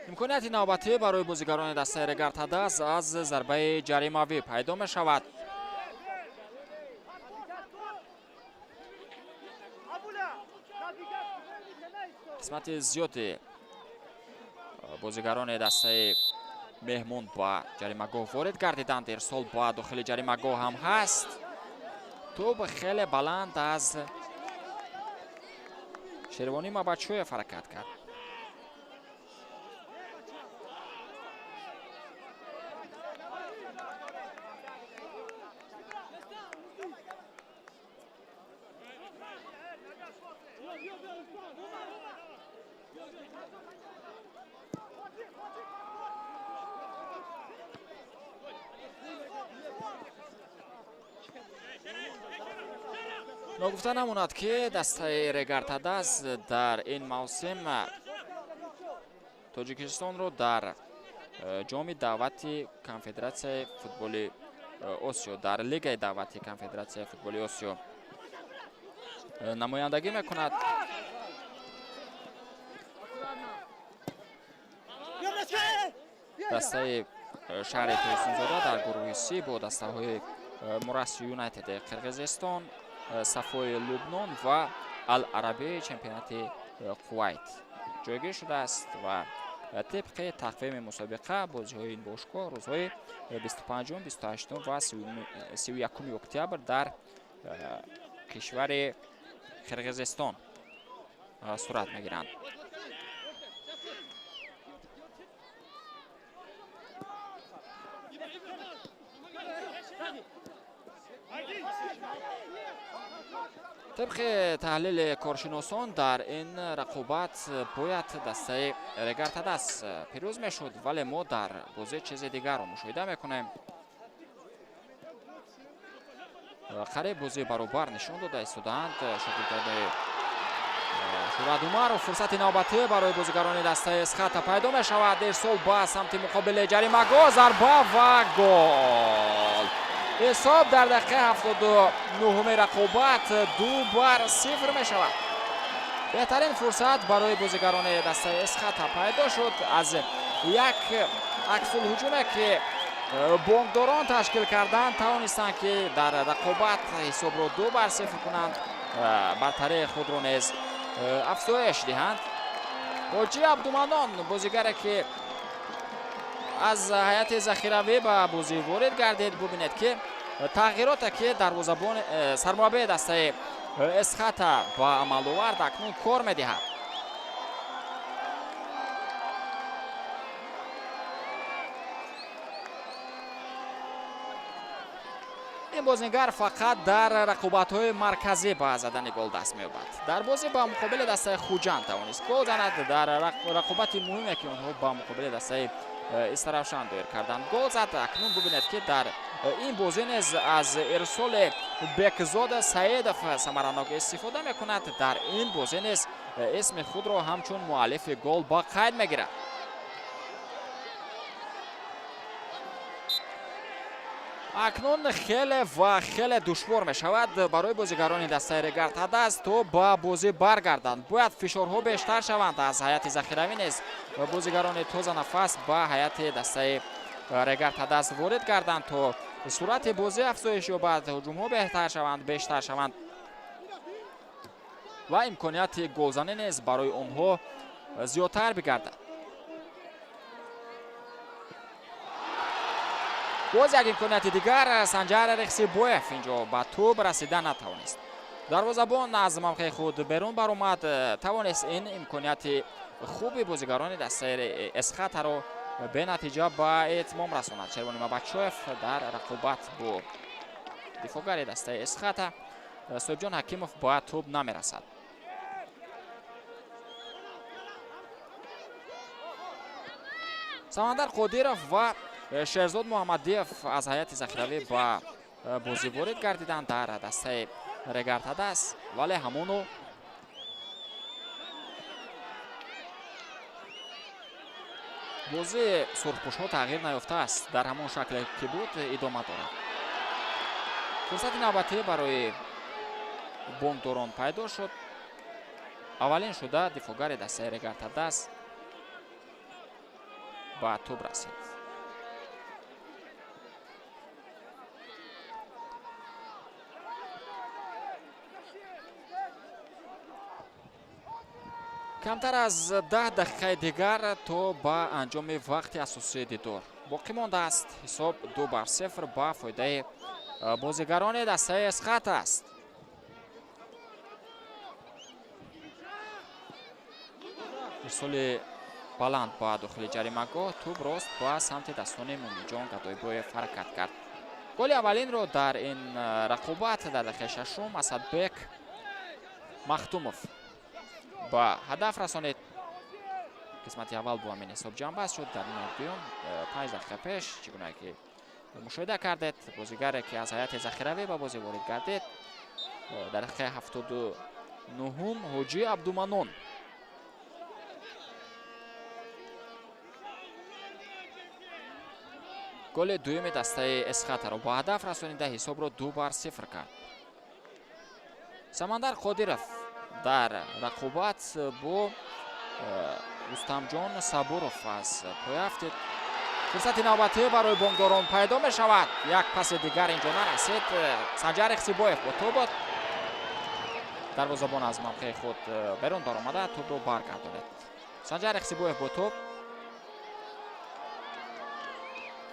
Имконияти навбатӣ барои бозигарони дастаи Регар-ТадАЗ аз зарбаи ҷаримавӣ пайдо мешавад. Қисмати зиёди бозигарони дастаи меҳмон ба ҷаримагоҳ ворид гардиданд. Ирсол ба дохили ҷаримагоҳ ҳам ҳаст. Тӯб хеле баланд аз Шервонӣ Мабачоев ҳаракат кард. Ногуфта намонад, ки дастаи Регар-ТадАЗ дар ин мавсим Тоҷикистонро дар ҷоми даъвати Конфедератсияи футболи Осиё, дар лигаи даъвати Конфедератсияи футболи Осиё намояндагӣ мекунад. Дастаи шаҳри Турсунзода дар гурӯҳи Си бо дастаҳои Мурас Юнайтеди Қирғизистон, Сафои Лубнон ва Ал-Арабии чемпионати Кувайт ҷойгир шудааст ва тибқи тақвими мусобиқа бозиҳои ин бошгоҳ рӯзҳои 25, 28 ва 31 октябр дар кишвари Қирғизистон сурат мегиранд. Тибқи таҳлили коршиносон дар ин рақобат бояд дастаи Регар-ТадАЗ пирӯз мешуд, вале мо дар бозӣ чизи дигарро мушоҳида мекунем. Қариб бозии баробар нишон дода истодаанд шогирдони Шӯрат Умаров. Фурсати навбатӣ барои бозигарони дастаи Эсхата пайдо мешавад. Ирсол ба самти муқобили ҷаримагоҳ, зарба ва гол. Ҳисоб дар дақиқаи 79-уми рақобат 2-0 мешавад. Беҳтарин фурсат барои бозигарони дастаи Эсхата пайдо шуд аз як аксулҳуҷуме, ки бонкдорон ташкил карданд, тавонистанд, ки дар рақобат ҳисобро 2-0 кунанд, бартарии худро низ афзоиш диҳанд. Ҳоҷӣ Абдуманон, бозигаре ки аз ҳайати захиравӣ ба бозӣ ворид гардид, бубинед, ки тағйироте, ки дарвозабон сармураббии дастаи Эсхата ба амал овард, акнун кор медиҳад. Ин бозингар фақат дар рақобатҳои марказӣ ба задани гол даст меёбад. Дар бозӣ ба муқобили дастаи Хуҷанд тавонист гол занад. Дар рақобати муҳиме, ки онҳо ба муқобили дастаи Истаравшан доир карданд, гол зад. Акнун бубинед, ки дар ин бозӣ низ аз ирсоли Бекзода Саидов самаранок истифода мекунад. Дар ин бозӣ низ исми худро ҳамчун муаллифи гол ба қайд мегирад. Акнун хеле ва хеле душвор мешавад барои бозигарони дастаи Регар-ТадАЗ то ба бозӣ баргарданд. Бояд фишорҳо бештар шаванд аз ҳайати захиравӣ низ бозигарони тозанафас ба ҳайати дастаи Регар-ТадАЗ ворид гарданд, то суръати бозӣ афзоиш ёбад, ҳуҷумҳо беҳтар шаванд, бештар шаванд ва имконияти голзанӣ низ барои онҳо зиёдтар бигардад. Боз як имконияти дигар, Санҷар Рехсибоев инҷо ба тӯб расида натавонист. Дарвозабон аз мавқеи худ берун баромад, тавонист ин имконияти хуби бозигарони дастаи Эсхатаро бенатиҷа ба итмом расонад. Шервони Мабачоев дар рақобат бо дифоъгари дастаи Эсхата Соҳибҷон Ҳакимов ба тӯб намерасад. Самандар Қодиров ва Шерзод Муҳаммадиев аз ҳайати захиравӣ ба бозӣ ворид гардиданд дар дастаи Регар-ТадАЗ, вале ҳамону бозии сурхпӯшҳо тағйир наёфтааст, дар ҳамон шакле ки буд идома дорад. Фурсати навбатӣ барои бонкдорон пайдо шуд. Аввалин шуда дифоъгари дастаи Регар-ТадАЗ ба тӯб расид. Камтар аз 10 дақиқаи дигар то ба анҷоми вақти асосии дидор боқӣ мондааст. Ҳисоб 2-0 ба фоидаи бозигарони дастаи Эсхата аст. Ирсоли баланд ба дохили ҷаримагоҳ, тӯб рост ба самти дастони Муминҷон Гадойбоев ҳаракат кард. Голи аввалинро дар ин рақобат дар дақиқаи шашум Асадбек Махтумов ба ҳадаф расонид. Қисмати аввал бо ҳамин ҳисоб ҷамъбаст шуд. Дар нимаи дуюм 5 дақиқа пеш, чӣ гуна ки мушоҳида кардед, бозигаре ки аз ҳайати захиравӣ ба бозӣ ворид гардид дар дақиқаи 79-ум Ҳоҷӣ Абдуманон голи дуюми дастаи Эсхатаро ба ҳадаф расонида ҳисобро 2-0 кард. Самандар Қодиров дар рақобат бо Рустамҷон Сабуров аз поя афтид. Фурсати навбатӣ барои бонкдорон пайдо мешавад. Як паси дигар инҷо нарасид. Санҷар Ихсибоев бо тӯб дарвозабон аз мавқеи худ берун баромада тӯбро баргардонид. Санҷар Ихсибоев бо тӯб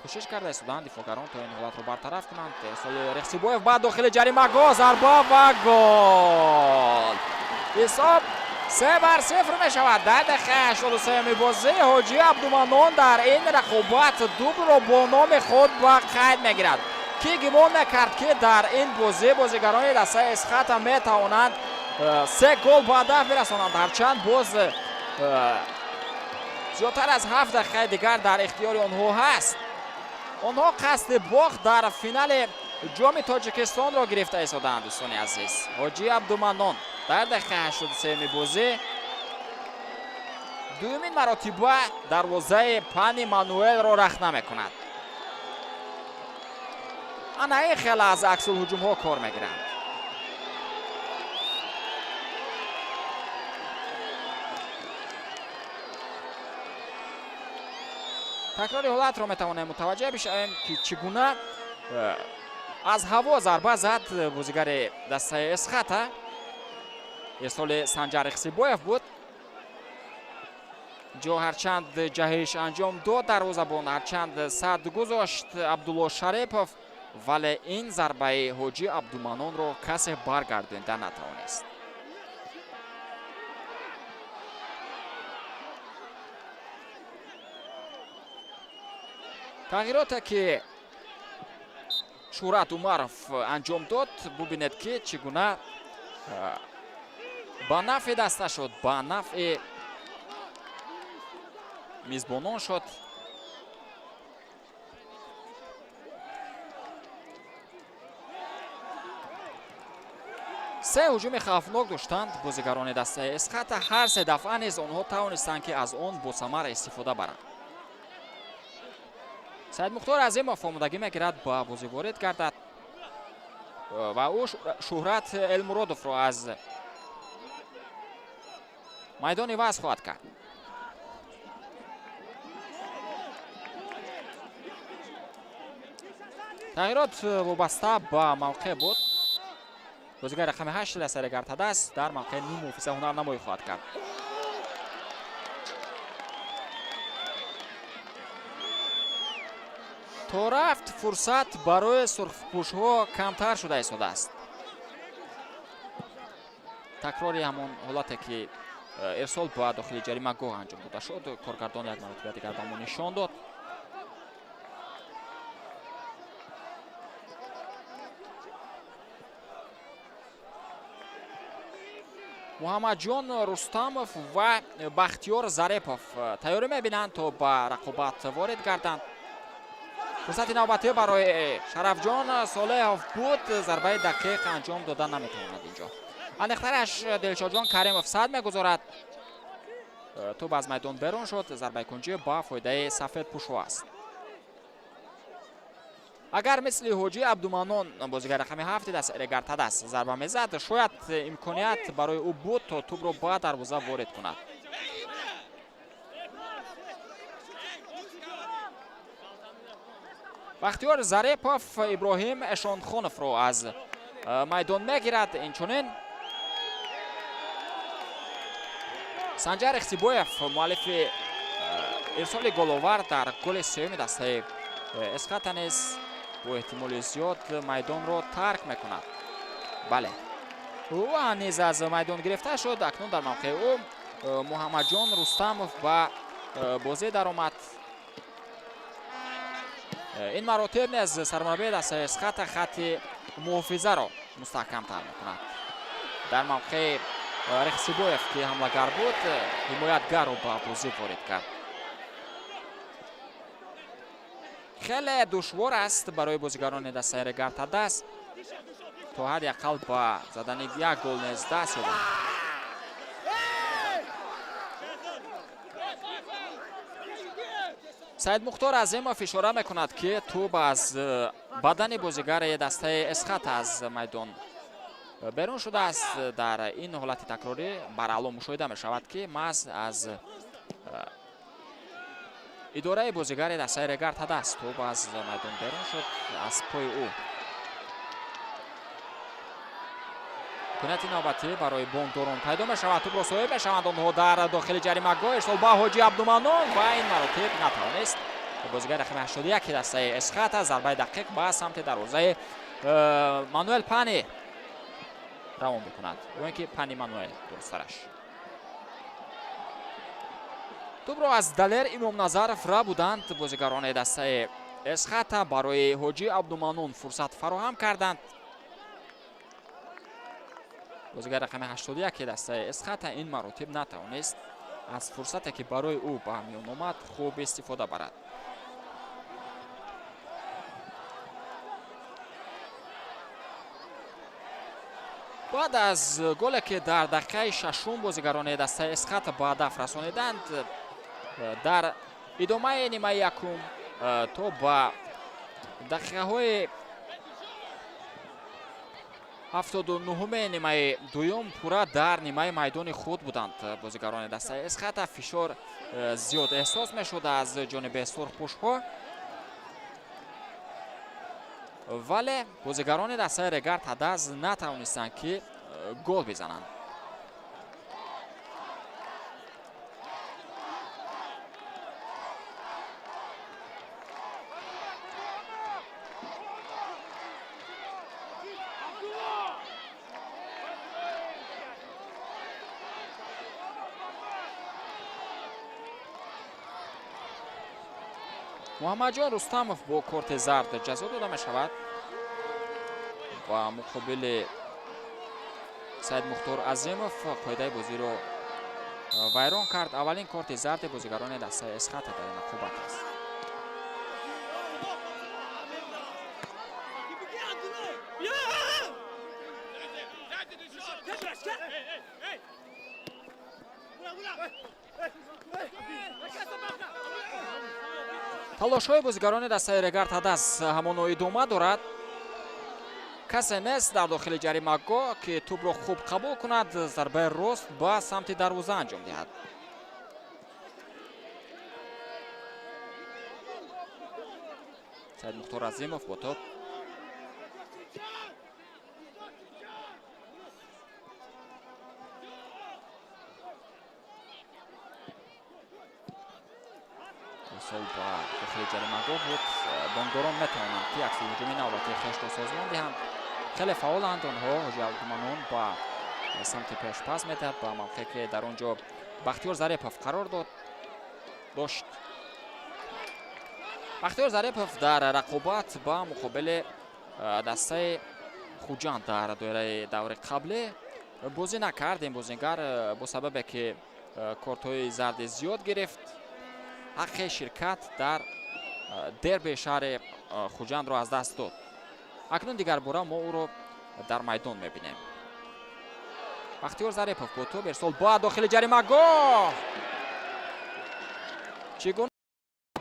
кӯшиш карда истоданд дифоъгарон то ин ҳолатро бартараф кунанд. Ирсоли Рехсибоев ба дохили ҷаримагоҳ, зарба ва гол. Ҳисоб 3-0 мешавад. Дар дақиқаи 83-юми бозӣ Ҳоҷӣ Абдуманон дар ин рақобат дублро бо номи худ ба қайд мегирад. Ки гумон мекард, ки дар ин бозӣ бозигарони дастаи Эсхата метавонанд 3 гол ба ҳадаф бирасонанд. Ҳарчанд боз зиёдтар аз 7 дақиқаи дигар дар ихтиёри онҳо ҳаст. Онҳо қасди бохт дар финали ҷоми Тоҷикистонро гирифта истодаанд. Дӯстони азиз, Ҳоҷӣ Абдуманон дар дақиқаи 83-юми бозӣ дуюмин маротиба дарвозаи Пани Мануэлро рахна мекунад. Ана ин хеле аз аксулҳуҷумҳо кор мегиранд. Такрори ҳолатро метавонем мутаваҷҷеҳ бишавем, ки чӣ гуна аз ҳаво зарба зад бозигари дастаи Эсхата. Ирсоли Санҷар Ихсибоев буд. Ҷо ҳарчанд ҷаҳиш анҷом дод дарвозабон, ҳарчанд сад гузошт Абдулло Шарипов, вале ин зарбаи Ҳоҷӣ Абдуманонро касе баргардонида натавонист. Тағйироте ки Шӯҳрат Умаров анҷом дод, бубинед ки чӣ гуна ба нафъи даста шуд, ба нафъи мизбонон шуд. Се ҳуҷуми хавфнок доштанд бозигарони дастаи Эсхата. Ҳар се дафъа низ онҳо тавонистанд, ки аз он босамар истифода баранд. Саидмухтор Азимов омодагӣ мегирад ба бозӣ ворид гардад ва ӯ Шӯҳрат Элмуродовро аз майдон иваз хоҳад кард. Тағйирот вобаста ба мавқеъ буд. Бозигари рақами 8 дастаи Регар-ТадАЗ дар мавқеи ниммуҳофиза ҳунарнамоӣ хоҳад кард. То рафт фурсат барои сурхпӯшҳо камтар шуда истодааст. Такрори ҳамон ҳолате ки ирсол ба дохили ҷаримагоҳ анҷом дода шуд, коргардон як маротиба дигар ба мо нишон дод. Муҳаммадҷон Рустамов ва Бахтиёр Зарепов тайёрӣ мебинанд, то ба рақобат ворид гарданд. Фурсати навбатӣ барои Шарафҷон Солеҳов буд, зарбаи дақиқ анҷом дода наметавонад инҷо. Аниқтараш Дилшодҷон Каримов сад мегузорад. Тӯб аз майдон берун шуд, зарбаи кунҷӣ ба фоидаи сафедпӯшҳо аст. Агар мисли Ҳоҷӣ Абдуманон, бозигари рақами 7 дастаи Регар-ТадАЗ, зарба мезад, шояд имконият барои ӯ буд, то тӯбро ба дарвоза ворид кунад. Бахтиёр Зарепов Иброҳим Эшонхоновро аз майдон мегирад. Инчунин Санҷар Ихтибоев, муаллифи ирсоли головар дар голи сеюми дастаи Эсхата, низ бо эҳтимоли зиёд майдонро тарк мекунад. Бале, ӯ низ аз майдон гирифта шуд. Акнун дар мавқеи ӯ Муҳаммадҷон Рустамов ба бозӣ даромад. Ин маротиб низ сармураббии дастаи Эсхата хатти муҳофизаро мустаҳкамтар мекунад. Дар мавқеи Рехсибоев, ки ҳамлагар буд, ҳимоятгарро ба бозӣ ворид кард. Хеле душвор аст барои бозигарони дастаи Регар-ТадАЗ то ҳадди ақал ба задани як гол низ даст ёбанд. Саидмухтор Азимов ишора мекунад, ки тӯб аз бадани бозигари дастаи Эсхата аз майдон берун шудааст. Дар ин ҳолати такрорӣ бараъло мушоҳида мешавад, ки маҳз аз идораи бозигари дастаи Регар-ТадАЗ тӯб аз майдон берун шуд, аз пои ӯ. Имконияти навбатӣ барои бонкдорон пайдо мешавад. Тӯбро соҳиб мешаванд онҳо дар дохили ҷаримагоҳ. Ирсол ба Ҳоҷӣ Абдуманон ва ин маротиб натавонист бозигари рақами 81 дастаи Эсхата зарбаи дақиқ ба самти дарвозаи Мануэл Пани равон бикунад, ё ин ки Пани Мануэл дурусттараш. Тӯбро аз Далер Имомназаров рабуданд бозигарони дастаи Эсхата, барои Ҳоҷӣ Абдуманон фурсат фароҳам карданд. Бозигари рақами 81 дастаи Эсхата ин маротиб натавонист аз фурсате, ки барои ӯ ба миён омад, хуб истифода барад. Баъд аз голе, ки дар дақиқаи шашум бозигарони дастаи Эсхата ба ҳадаф расониданд, дар идомаи нимаи якум то ба дақиқаҳои 79-уми нимаи дуюм пурра дар нимаи майдони худ буданд бозигарони дастаи Эсхата. Фишор зиёд эҳсос мешуд аз ҷониби сурхпӯшҳо, вале бозигарони дастаи Регар-ТадАЗ натавонистанд, ки гол бизананд. Муҳаммадҷон Рустамов бо корти зард ҷазо дода мешавад ва муқобили Саидмухтор Азимов қоидаи бозиро вайрон кард. Аввалин корти зарди бозигарони дастаи Эсхата дар ин рақобат аст. Талошҳои бозигарони дастаи Регар-ТадАЗ ҳамоно идома дорад. Касе нест дар дохили ҷаримагоҳ, ки тӯбро хуб қабул кунад, зарбаи рост ба самти дарвоза анҷом диҳад. Саидмухтор Азимов бо тӯб. Ирсол ба дохили ҷаримагоҳ буд. Бонкдорон метавонанд, ки акси ҳуҷуми навбатии хешро созмон диҳанд. Хеле фаъоланд онҳо. Ҳоҷи Абдуманон ба Самти пеш пас медиҳад ба мавқее, ки дар он ҷо Бахтиёр Зарепов қарор дод дошт. Бахтиёр Зарепов дар рақобат ба муқобили дастаи Хуҷанд дар доираи даври қаблӣ бозӣ накард. Ин бозингар бо сабабе ки кортҳои зарди зиёд гирифт, ҳаққи ширкат дар дерби шаҳри Хуҷандро аз даст дод. Акнун дигарбора мо ӯро дар майдон мебинем. Бахтиёр Зарепов бо тӯб, ирсол ба дохили ҷаримагоҳ, чӣ гуна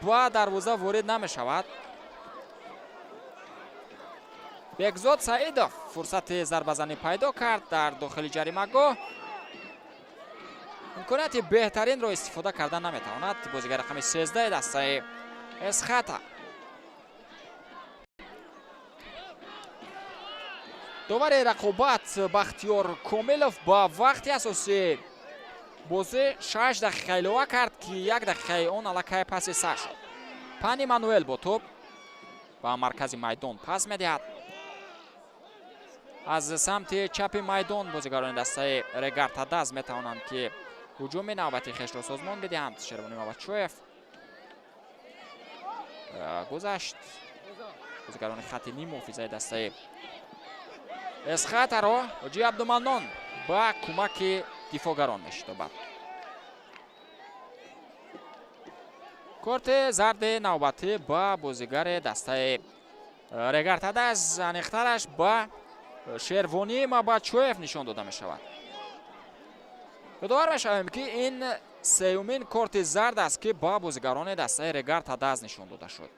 ба дарвоза ворид намешавад? Бекзод Саидов фурсати зарбазанӣ пайдо кард дар дохили ҷаримагоҳ, имконияти беҳтаринро истифода карда наметавонад бозигар рақами 13 дастаи Эсхата. Довари рақобат Бахтиёр Комилов ба вақти асосии бозӣ 6 дақиқа илова кард, ки 1 дақиқаи он аллакай паси сар шуд. Пани Мануэл бо тӯб ба маркази майдон пас медиҳад. Аз самти чапи майдон бозигарони дастаи Регар-ТадАЗ метавонанд, ки ҳуҷуми навбати хешро созмон бидиҳанд. Шервони Мабачоев гузашт бозигарони хатти ниммуҳофизаи дастаи Эсхатаро. Ҳоҷи Абдуманнон ба кӯмаки дифоъгарон мешитобад. Корти зарди навбатӣ ба бозигари дастаи Регар-ТадАЗ, аниқтараш ба Шервонӣ Мабачоев нишон дода мешавад. Ёдовар мешавем, ки ин сеюмин корти зард аст, ки ба бозигарони дастаи Регар-ТадАЗ нишон дода шуд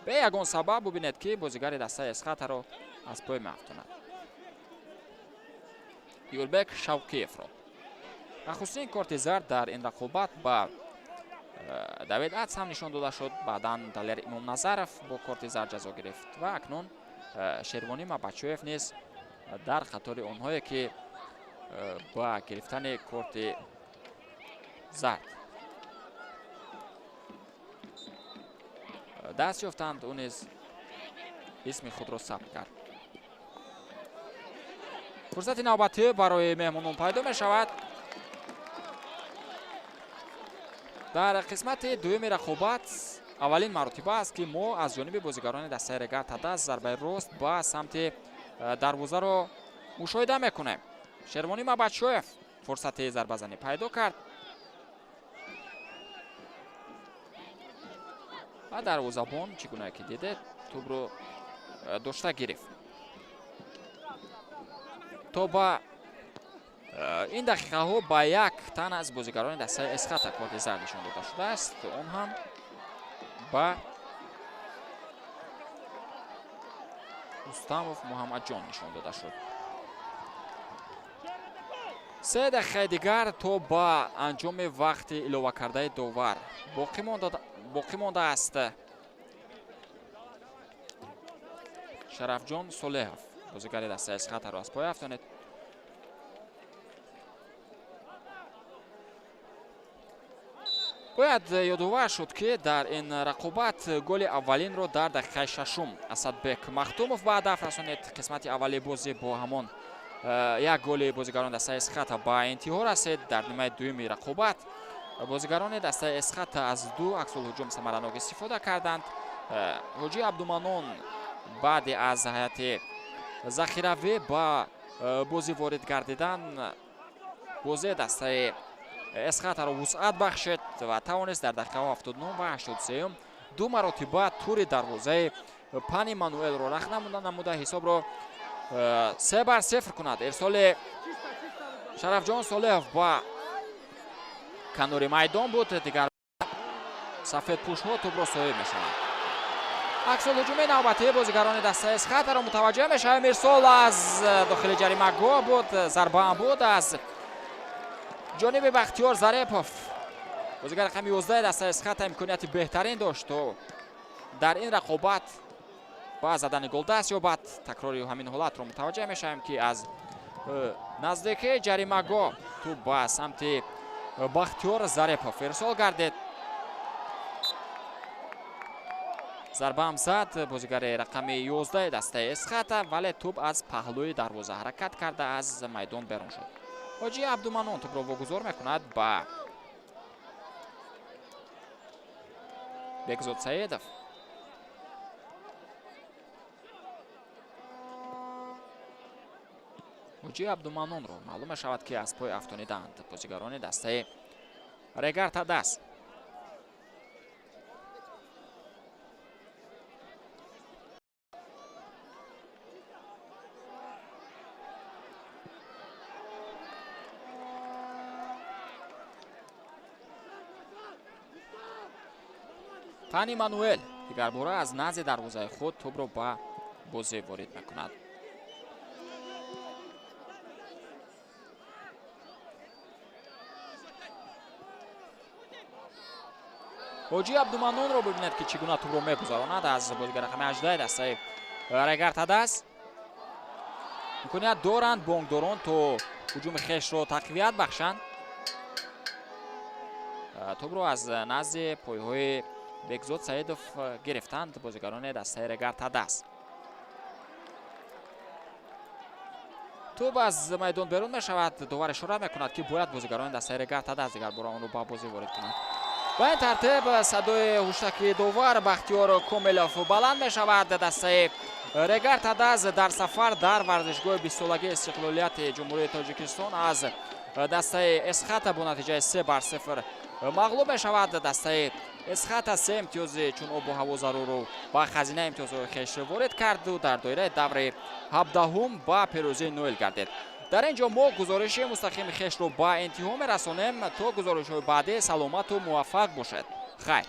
бе ягон сабаб. Бубинед, ки бозигари дастаи Эсхатаро аз пой меафтонад, Юлбек Шавқиевро. Нахустин корти зард дар ин рақобат ба Давид Ац ҳам нишон дода шуд. Баъдан Далер Имомназаров бо корти зард ҷазо гирифт ва акнун Шервонӣ Мабачоев низ дар қатори онҳое, ки ба гирифтани корти зард даст ёфтанд, ӯ низ исми худро сабт кард. Фурсати навбатӣ барои меҳмонон пайдо мешавад. Дар қисмати дуюми рақобат аввалин маротиба аст, ки мо аз ҷониби бозигарони дастаи Регар-ТадАЗ зарбаи рост ба самти дарвозаро мушоҳида мекунем. Шервонӣ Мабачоев фурсати зарбазанӣ пайдо кард ва дарвозабон, чӣ гуна ки дидед, тӯбро дошта гирифт. То ба ин дақиқаҳо ба як тан аз бозигарони дастаи Эсхата корти зард нишон дода шудааст, он ҳам ба Рустамов Муҳаммадҷон нишон дода шуд. 3 дақиқаи дигар то ба анҷоми вақти иловакардаи довар боқӣ мондааст. Шарафҷон Солеҳов бозигари дастаи Эсхатаро аз пой афтонед. Бояд ёдовар шуд, ки дар ин рақобат голи аввалинро дар дақиқаи шашум Асадбек Махтумов ба ҳадаф расонид. Қисмати аввали бозӣ бо ҳамон як голи бозигарони дастаи Эсхата ба интиҳо расид. Дар нимаи дуюми рақобат бозигарони дастаи Эсхата аз ду аксулҳуҷум самаранок истифода карданд. Ҳоҷи Абдуманон баъде аз ҳайати захиравӣ ба бозӣ ворид гардидан бозии дастаи Эсхатаро вусъат бахшид ва тавонист дар дақиқаҳо 79 ва 83-юм ду маротиба тури дарвозаи Пани Мануэлро рахна намуда, ҳисобро 3-0 кунад. Ирсоли Шарафҷон Солеҳов ба канори майдон буд, дигар сафедпӯшҳо тӯбро соҳиб мешаванд. Аксулҳуҷуми навбатии бозигарони дастаи Эсхатаро мутаваҷҷеҳ мешавем. Ирсол аз дохили ҷаримагоҳ буд, зарбаам буд аз ҷониби Бахтиёр Зарепов. Бозигар рақами 11 дастаи Эсхата имконияти беҳтарин дошт, то дар ин рақобат ба задани гол даст ёбад. Такрори ҳамин ҳолатро мутаваҷҷеҳ мешавем, ки аз наздикии ҷаримагоҳ тӯб ба самти Бахтиёр Зарепов ирсол гардид. Зарба ҳам зад бозигари рақами 11 дастаи Эсхата, вале тӯб аз паҳлӯи дарвоза ҳаракат карда аз майдон берун шуд. Ҳоҷи Абдуманон тӯбро вогузор мекунад ба Бекзод Саедов. Ҳоҷи Абдуманонро маълум мешавад, ки аз пой афтониданд бозигарони дастаи Регар Тадаз. Пани Мануэл дигарбора аз назди дарвозаи худ тӯбро ба бозӣ ворид мекунад. Ҳоҷи Абдуманонро бибинед, ки чӣ гуна тӯбро мегузаронад аз бозигар рақами 18 дастаи Регар Тадаз. Имконият доранд бонкдорон то ҳуҷуми хешро тақвият бахшанд. Тӯбро аз назди пойҳои Бекзод Саидов гирифтанд бозигарони дастаи Регар Тадаз. Тӯб аз майдон берун мешавад. Довар ишора мекунад, ки бояд бозигарони дастаи Регар Тадаз дигарбора онро ба бозӣ ворид кунанд. Ба ин тартиб садои ҳуштаки довар Бахтиёр Комилов баланд мешавад. Дастаи Регар Тадаз дар сафар дар варзишгоҳи 20-солагии истиқлолияти Ҷумҳурии Тоҷикистон аз дастаи Эсхата бо натиҷаи 3-0 мағлуб мешавад. Дастаи Эсхата 3 имтиёзи чун обу ҳаво зарурро ба хазинаи имтиёзҳои хеш ворид карду дар доираи даври 17-ум ба пирӯзӣ ноил гардид. Дар ин ҷо мо гузориши мустақими хешро ба интиҳо мерасонем. То гузоришҳои баъдӣ саломату муваффақ бошед. Хайр.